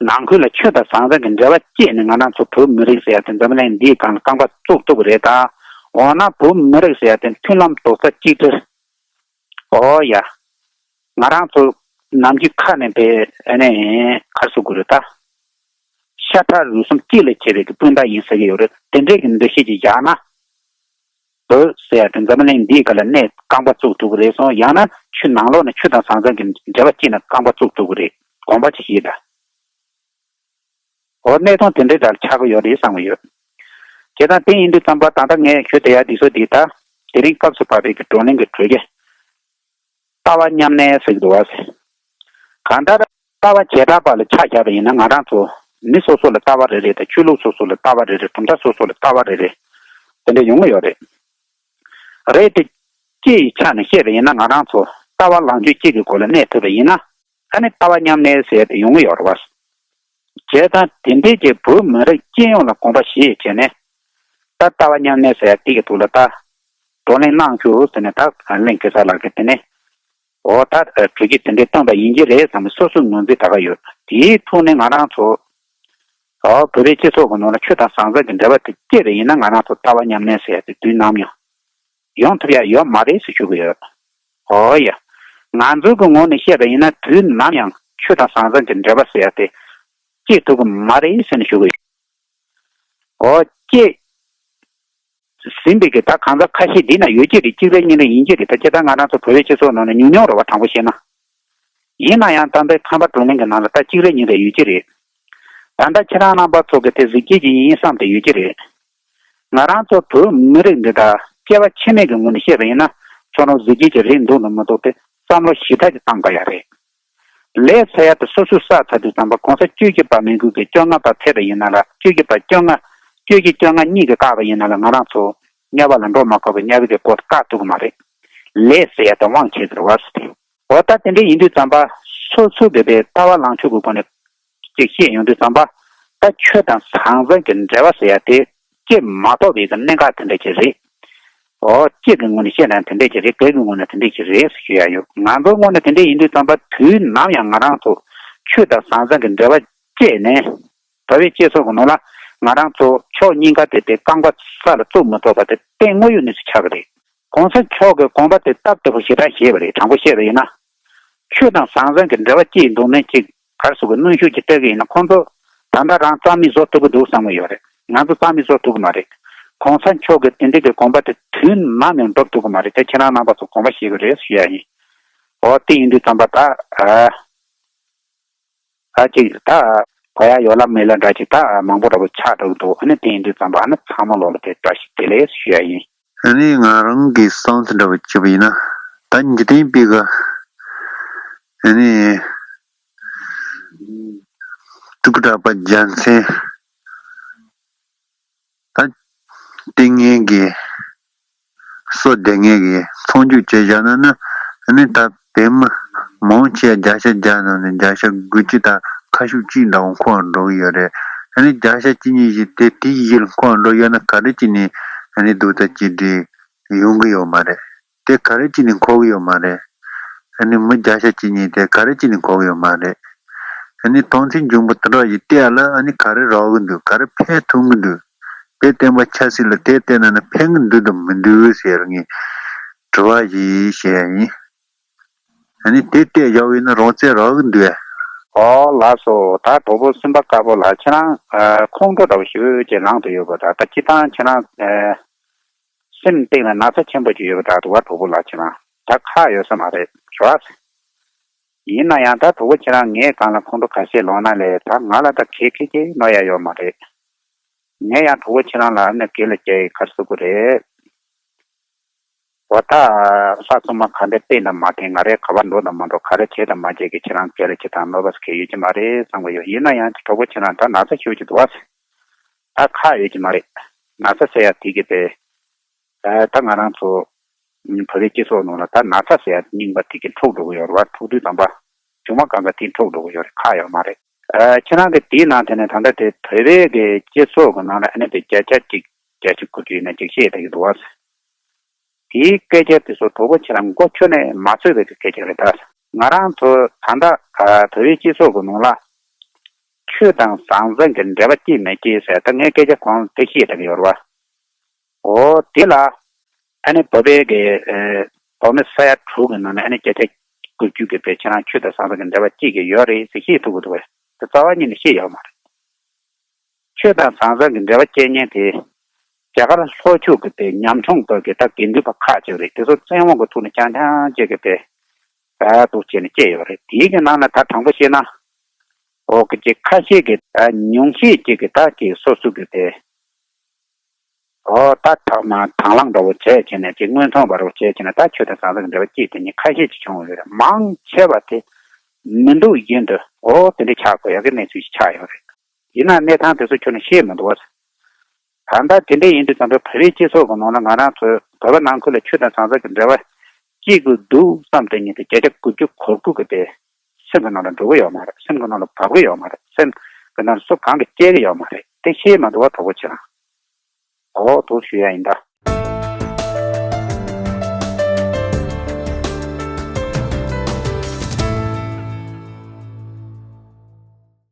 ནང་ཁུལ་ལ་ཆོས་དང་ཟང་ཟིང་གི་འབྲེལ་བ་བཅད་ནས་ང་རང་ཚོ་བོད་མི་རིགས་ཟེར་ཡ་དེ་འཛམ་གླིང་འདིའི་སྒང་ལ་རྐང་པ་བཙུགས་ཐུབ་ཀྱི་རེད་ད། འོ་ན་བོད་མི་རིགས་ཟེར་ཡ་དེ་མཐུན་ལམ་རྡོག་རྩ་གཅིག་སྒྲིལ། ཨོ་ཡ། ང་རང་ཚོ་ནམ་རྒྱུན་ཁ་ནས་པའི་ཨ་ནི་ག་རེ་ཟེར་དགོས་རེད་ད། ཤ་ཁྲག་རུས་གསུམ་གཅིག་ལས་ཆད་པའི་གི་སྤུན་ཟླ་ཡིན་ཟེར་གྱི་ཡོད་རེད། དེ་འདྲའི་གི་འདུ་ཤེས་ཅིག་བཞག་ན། བོད་ཟེར་ཡ་དེ་འཛམ་གླིང་འདིའི་སྒང་ལ་གནས་རྐང་པ་བཙུགས་ཐུབ་ཀྱི་རེད་སོང་། ཡང་ན་ཆོས་ནང་ལོགས་ནས་ཆོས་དང་ཟང་ཟིང་གི་འབྲེལ་བ་བཅད་ནས་རྐང་པ་བཙུགས་ཐུབ་ཀྱི་རེད། དགོངས་པ་ཅིག་བཞེས་དང་། འོ་གནས་སྟངས་དེ་འདྲའི་འདྲ་ཆགས་ཀྱི་ཡོད་རེད་བསམ་གྱི་ཡོད། བྱས་ཙང་དེ་ཡིན་དུས་ཙམ་པ་ད་ལྟ་ངས་ཞུ་བསྡད་ཡ་འདི་ཚོ་འདི་ད་དེ་རིང་སྐབས་སུ་བབས་པའི་གི་བགྲོ་གླེང་གི་གྲོས་ཀྱི་ལྟ་བ་མཉམ་གནས་ཟེར་གྱི་འདུག་བ། གང་ལྟར་ལྟ་བ་བྱེ་བྲག་པ་ལ་ཆ་བཞག་པ་ཡིན་ན་ང་རང་ཚོ་མི་སོ་སོ་ལ་ལྟ་བ་རེ་རེ་དང་ཆོས་ལུགས་སོ་སོ་ལ་ལྟ་བ་རེ་རེ་གྲུབ་མཐའ་སོ་སོ་ལ་ལྟ་བ་རེ་རེ་དེ་འདྲ་ཡོང་གི་ཡོད་རེད། རེད་དེ། སྤྱི་ཡི་ཆ་ནས་བཤད་པ་ཡིན་ན་ང་རང་ཚོ་ལྟ་བ་ལངས་ཕྱོགས་གཅིག་གི་སྒོ་ལ་གནས་ཐུབ་པ་ཡིན་ན། ཨ་ནི་ལྟ་བ་མཉམ་གནས་ཟེར་ཏེ་ཡོང་གི་ཡོད་རེད་བ། བྱས་ཙང་དེ་འདྲའི་གྱི་བོད་མི་རིགས་སྤྱི་ཡོངས་ལ་དགོངས་པ་བཞེས་བྱས་ནས། ད་ལྟ་བ་མཉམ་གནས་ཟེར་ཡ་དེ་གི་ཐོག་ལ་ད་བགྲོ་གླེང་གནང་ཤོག་ཟེར་ནས་ད་གླིང་གེ་སར་ལགས་ཀྱིས་དེ་ནས། འོ་ད་གྲོས་ཀྱི་དེ་འདྲའི་བཏོན་པ་ཡིན་གྱི་རེད་བསམ་ནས་སོ་སོའི་ངོས་འཛིན་ད་ག་ཡོད། དེའི་ཐོག་ནས་ང་རང་ཚོ། འོ་བོད་པའི་སྤྱི་ཚོགས་ཀྱི་ནང་ལ་ཆོས་དང་ཟང་ཟིང་གི་འབྲེལ་བ་དེ་སྐྱེས་པ་ཡིན་ན་ང་རང་ཚོ་ལྟ་བ་མཉམ་གནས་ཟེར་ཡ་དེ་དུས་ནམ་ཡང་ཡོང་ཐུབ་ཡ་ཡོད་མ་རེད་ཟེར་ཞུ་གི་ཡོད། འོ་ཡ། ང་ཚོའི་གི་ངོས་ནས་བཤད་པ་ཡིན་ན་དུས་ནམ་ཡང་ཆོས་དང་ཟང་ཟིང་གི་འབྲེལ་བ་ཟེར་ཡ་དེ་སྐྱེས་ཐུབ་གི་མ་རེད་ཟེར་ནས་ཞུ་གི་ཡོད། འོ་སྐྱེས་ཟིན་པའི་གི་ད་གང་ཟག་ཁ་ཤས་འདི་ན་ཡོད་ཀྱི་རེད། གཅིག་རེ་གཉིས་རེ་ཡིན་གྱི་རེད། ད་ཁྱེད་ད་ང་རང་ཚོ་བོད་པའི་སྤྱི་ཚོགས་ནང་ན་ཉུང་ཉུང་རེད་བ། དྲང་པོ་བཤད་ན། ཡིན་ན་ཡང་ད་ལྟའི་ཁམས་པ་བགྲོ་གླེང་གི་ནང་ལ་ད་གཅིག་རེ་གཉིས་རེ་ཡོད་ཀྱི་རེད། ད་ལྟ་ཁྱེད་རང་རྣམ་པ་ཚོ་གི་དེ་གཟིགས་སྐྱེས་ཀྱི་ཡིན་བསམ་དེ་ཡོད་ཀྱི་རེད། ང་རང་ཚོ་བོད་མི་རིགས་འདི་དག་སྐྱེ་བ་ཕྱི་མའི་གི་ངོས་ནས་བཤད་པ་ཡིན་ན་ཁྱོད་རང་གཟིགས་སྐྱེས་ཀྱི་རེད་འདུག་ན་མི་འདུག་དེ་བསམ་བློ་ཞིབ་ཕྲ་ཅིག་བཏང་དགོས་ཡ་རེད། ལས་ཟེར་ཡ་དེ་སོ་སོས་བསགས་ཚར་དུས་ཙམ་པ་གོང་ས་བཅུ་བཞི་པ་མི་འགུལ་གྱི་བཅོ་ལྔ་པ་ཕེབས་པ་ཡིན་ན་ལ། བཅུ་བཞི་པ་བཅོ་ལྔ། བཅུ་བཞི་བཅོ་ལྔ་གཉིས་ཀྱིས་བཀག་པ་ཡིན་ན་ལ་ང་རང་ཚོ་དམྱལ་བ་ལ་འགྲོ་མ་དགོས་པའི་དམྱལ་བའི་གི་སྒོ་དེ་བཀག་ཐུབ་ཀྱི་མ་རེད། ལས་ཟེར་ཡ་དེ་དབང་བྱེད་ཀྱི་རེད་བ་ཟེར་ཏེ། འོ་ད་དེ་འདྲ་ཡིན་དུས་ཙམ་པ་སོ་སོ་གི་པའི་ལྟ་བ་ལངས་ཕྱོགས་ཀྱི་སྒོ་ནས་ཅིག་བཤད་ཡོང་དུས་ཙམ་པ། ད་ཆོས་དང་ཟང་ཟིང་གི་འབྲེལ་བ་ཟེར་ཡ་དེ་ སྐྱེ་མ་ཐུབ་པའི་གི་གནད་འགག་དེ་འདྲ་ཅིག་རེད། ཨོ་སྤྱི་གི་ངོས་ནས་བཤད་ན་དེ་འདྲ་ཅིག་རེད། སྒེར་གྱི་ངོས་ནས་དེ་འདྲ་ཅིག་རེད་ཞུ་ཡ་ཡོད། ང་ཚོའི་ངོས་ནས་དེ་འདྲ་ཡིན་དུས་ཙམ་པ་དུས་ནམ་ཡང་ང་རང་ཚོ་ཆོས་དང་ཟང་ཟིང་གི་འབྲེལ་བ་བཅད་ནས། བོད་པའི་སྤྱི་ཚོགས་ཀྱི་ནང་ལ་ང་རང་ཚོ་ཕྱོགས་གཉིས་ཀ་དེ་དེ་རྐང་པ་ས་ལ་བཙུགས་མི་ཐུབ་པ་དེ་གཏན་དངོས་ཡོད་གནས་ཚུལ་ཆགས་ཀྱི་རེད། གོང་ས་མཆོག་གི་དགོངས་པ་དེ་སྟབས་བདེ་པོ་ཞེ་དྲག་བཞེས་པ་རེད། དྲང་པོ་བཤད་པ་ཡིན་ན། ཆོས་དང་ཟང་ཟིང་གི་འབྲེལ་བ་བཅད་འདུག་མིན་གཅིག་ག་རེ་ཟེར་དགོས། གནོན་ཤུགས་ཀྱིས་སྤྲད་ཀྱི་ཡིན་ན་ཁོང་ཚོ་ད་ལྟ་རང་རྩ་མེད་བཟོ་ཐུབ་ཀྱི་འདུག་བསམ་གྱི་ཡོད་རེད། ང་ཚོ་རྩ་མེད་བཟོ་ཐུབ་ཀྱི་མ་རེད། གོང་ས་མཆོག་གི་དེ་འདྲ་གི་དགོངས་པ་དེ་དུས་ནམ་ཡང་འགྲུབ་ཐུབ་ཀྱི་མ་རེད། དེ་ཁྱེད་རང་རྣམ་པ་ཚོ་དགོངས་པ་བཞེས་ཀྱི་རེད་ཞུ་ཡ་ཡིན། འོ་དེ་ཡིན་དུས་ཙམ་པ་ད་ཨ། ཨ་ཅིག་ད་གོ་ཡ་ཡོད་ལ་མེད་ལ་འདྲ་ཅིག་ད་མང་པོ་འདྲ་པོ་ཆགས་འགྲོ་གི་འདུག་ཨ་ནི་དེ་ཡིན་དུས་ཙམ་པ་ཨ་ནི་ཚང་མ་ལོག་ལ་དེ་བཀྲ་ཤིས་བདེ་ལེགས་ཞུ་ཡ་ཡིན། ཨ་ནི་ང་རང་གི་བསམ་ཚུལ་འདྲ་པོ་བྱས་པ་ཡིན་ན། ད་འཇིག་རྟེན་པའི་གི་ཨ་ནི་ཐུགས་དྲག་པ་རྒྱལ་མཚན། ད་ལྟས་ངན་གྱི་བསོད་བདེ་ངན་གྱི་མཚོན་རྒྱུ་བྱས་བཞག་ན་ནི་ཨ་ནི་ད་བོད་མི་མང་ཆེ་བརྒྱ་ཆ་བརྒྱ་ནང་ནས་བརྒྱ་ཆ་དགུ་བཅུ་དང་ཁ་ཤུགས་གཅིག་འདྲ་བོ་འཁོར་འགྲོ་གི་ཡོད་རེད། ཨ་ནི་བརྒྱ་ཆ་གཅིག་གཉིས་ཤིག་དེ་དེའི་ཡུལ་འཁོར་འགྲོ་ཡོད་ན་ག་རེ་བྱས་ནས་ཨ་ནི་སྡུག་དང་གཅིག་སྒྲིལ་ཡོང་གི་ཡོད་མ་རེད། དེ་ག་རེ་བྱས་ནས་འཁོར་གི་ཡོད་མ་རེད། ཨ་ནི་མི་བརྒྱ་ཆ་གཅིག་གཉིས་དེ་ག་རེ་བྱས་ནས་འཁོར་གི་ཡོད་མ་རེད། ཨ་ནི་མཐོང་ཚུལ་འབྱུང་པོ་དེ་འདྲ་ཡིས་བལྟས་ཡ་ལ་ཨ་ནི་ག་རེ་རག་གི་འདུག་ག་རེ་ཕན་ཐོགས་གི་འདུག་དཔེ་བསྟན་པ་ཆབ་སྲིད་ལ་དེ་བལྟས་ན་ནི་ཕན་གི་འདུག་དང་མི་འདུག་ཟེར་ངས་དྲི་བ་ཞིག་བཤད་ཡ་ཡིན། ཨ་ནི་དེ་བལྟས་བཞག་པ་ཡིན་ན་རང་བཙན་རག་གི་འདུག་ཨ། ཨོ་ལགས་སོ། ད་གྲོགས་པོ་སེམས་པ་དཀར་པོ་ལགས། ཁྱེད་རང་ཨ་ཁོང་ཁྲོ་འདྲ་པོ་ཞེ་པོ་ཅིག་ལངས་བསྡད་ཡོད་པ་འདྲ། ད་སྤྱིར་བཏང་ཁྱེད་རང་ཨ་སེམས་གཏིང་ལ་ན་ཚ་ཆེན་པོ་ཅིག་ཡོད་པ་འདྲ་འདུག་བ། གྲོགས་པོ་ལགས་ཁྱེད་རང་ད་ཁག་ཡོད་ས་མ་རེད་ཞུ་བ། ཡིན་ན་ཡང་ད་གྲོགས་པོ་ཁྱེད་རང་ངའི་སྒང་ལ་ཁོང་ཁྲོ་ཁ་ཤས་ལངས་ན་ལས་ད་ང་ལ་ད་གལ་ཁེ་ཁེ་གནོད་ཡ་ཡོད་མ་རེད། ངས་ཡང་གྲོགས་པོ་ཁྱེད་རང་ལ་ཨ་ནི་སྒེར་ལ་སྐྱེལ་ཡི་ག་རེ་ཟེར་དགོས་རེད། འོ་ད་ལྷ་སོ་མ་ག་འདྲ་བལྟས་དང་མ་བལྟས། ང་རའི་ག་པར་འགྲོ་དང་མ་འགྲོ། ག་རེ་བྱས་དང་མ་བྱས་ཀྱི་ཁྱེད་རང་སྐད་ལ་ཁྱེད་དང་གནོད་པ་གལ་ཡོད་ཀྱི་མ་རེད་བསམ་གྱི་ཡོད། ཡིན་ན་ཡང་གྲོགས་པོ་ཁྱེད་རང་ད་ན་ཚ་ཤོས་ཀྱི་འདུག་བ། ད་ཁག་ཡོད་ཀྱི་མ་རེད། ན་ཚ་ཟེར་ཡ་དེ་གི་དེ་ད་ང་རང་ཚོ་བོད་པའི་སྤྱི་ཚོགས་ནང་ལ་ད་ན་ཚ་ཟེར་ཡ་རྙིང་པ་དེ་གི་འཁྲུག་འགྲོ་གི་ཡོད་རེད་བ། འཁྲུག་དུས་ཙམ་པ་ཆུང་མ་གང་ག་དེ་འཁྲུག་འགྲོ་གི་ཡོད་རེད། ཁག་ཡོད་མ་རེད། ཨ་ཁྱེད་རང་གི་དེའི་ནང་དེ་ནས་ད་ལྟ་དེ་བོད་པའི་གི་སྤྱི་ཚོགས་ཀྱི་ནང་ལ་ཨ་ནི་དེ་བརྒྱ་ཆ་གཅིག་བརྒྱ་ཆ་དགུ་བཅུ་ཡིན་ན་གཅིག་བཤད་བསྡད་ཀྱི་འདུག་བ། དེའི་སྐད་ཆ་དེ་ཚོ་གྲོགས་པོ་ཁྱེད་རང་མགོ་ཁྱོན་ནས་མ་ཚོས་པའི་གི་སྐད་ཆ་རེད་ད། ང་རང་ཚོ་ད་ལྟ་ཨ་བོད་པའི་སྤྱི་ཚོགས་ཀྱི་ནང་ལ་ཆོས་དང་ཟང་ཟིང་གི་འབྲེལ་བ་སྐྱེས་མེད་ཀྱི་ཟེར་ད་ངས་སྐད་ཆ་གོང་དེ་བཤད་བསྡད་ཀྱི་ཡོད་རེད་བ། འོ་དེ་ལ་ཨ་ནི་བོད་པའི་གི་ཨེ་བོད་མི་ས་ཡ་དྲུག་གི་ནང་ནས་ཨ་ནི་བརྒྱ་ཆ་དགུ་བཅུ་གི་བོད་ཁྱེད་རང་ཆོས་དང་ཟང་ཟིང་གི་འབྲེལ་བ་གཅིག་གི་ཡོད་རེད་ཟེར་བཤད་ཐུབ་ཀྱི་འདུག་བས། དེ་རྩ་བ་ཉིད་ནས་བཤད་ཡོད་མ་རེད། ཆོས་དང་ཟང་ཟིང་གི་འབྲེལ་བ་བཅད་མཁན་དེ་རྒྱ་གར་ལྷོ་ཕྱོགས་ཀྱི་དེ་ཉམ་ཆུང་དག་གི་ད་དགེ་འདུན་པ་ཁག་ཅིག་རེད། དེ་ཚོ་བཙན་དབང་གི་ཐོག་ནས་རྐྱང་རྐྱང་བཅད་གི་དེ་ད་འདུག་བྱས་ནས་བཅད་ཡོད་རེད། དེའི་གི་ནང་ནས་ད་དྲང་པོ་བཤད་ན་འོ་གི་ཅིག་ཁ་ཤས་ཀྱི་ད་ཉུང་ཤས་ཅིག་གི་ད་ཅིག་སོ་སོ་གི་དེ། ཨོ་ད་ཐོག་མ་དང་བླངས་འདྲ་བོ་བྱས་བྱས་ནས་ཅིག་མངོན་མཐོང་འདྲ་བོ་བྱས་བྱས་ནས་ད་ཆོས་དང་ཟང་ཟིང་གི་འབྲེལ་བ་སྐྱེས་དེ་ཉིད་ཁ་ཤས་ཅིག་བྱུང་ཡོད་རེད། མང་ཆེ་བ་དེ་མི་འདུག་བཞིན་དུ་ཨོ་དེ་འདྲ་ཆགས་དགོས་ཡག་གི་གནས་ཚུལ་ཞིག་ཆགས་ཡོད་རེད། ཡིན་ན་གནས་སྟངས་དེ་ཚོ་ཁྱོན་ནས་ཤེས་མི་འདུག་བ། ད་ལྟ་དེ་འདྲ་ཡིན་དུས་ཙམ་པའི་བོད་པའི་སྤྱི་ཚོགས་ཀྱི་ནང་ལ་ང་རང་ཚོའི་བོད་པ་ནང་ཁུལ་ལ་ཆོས་དང་ཟང་ཟིང་གི་འབྲེལ་བ་སྐྱེ་དགོས་འདུག་བསམ་དེ་ཉིད་དེ་བརྒྱ་ཆ་དགུ་བཅུ་གོ་དགུ་གི་དེ་སེམས་ཀྱི་ནང་ལ་འགྲོ་གི་ཡོད་མ་རེད། སེམས་ཀྱི་ནང་ལ་བབས་གི་ཡོད་མ་རེད། སེམས་ཀྱི་ནང་ལ་སུ་གང་གིས་བཅད་གི་ཡོད་མ་རེད། དེ་ཤེས་མི་འདུག་བ། གྲོགས་པོ་ཁྱེད་རང་། ཨོ་དེ་ཞུ་ཡ་ཡིན་ད།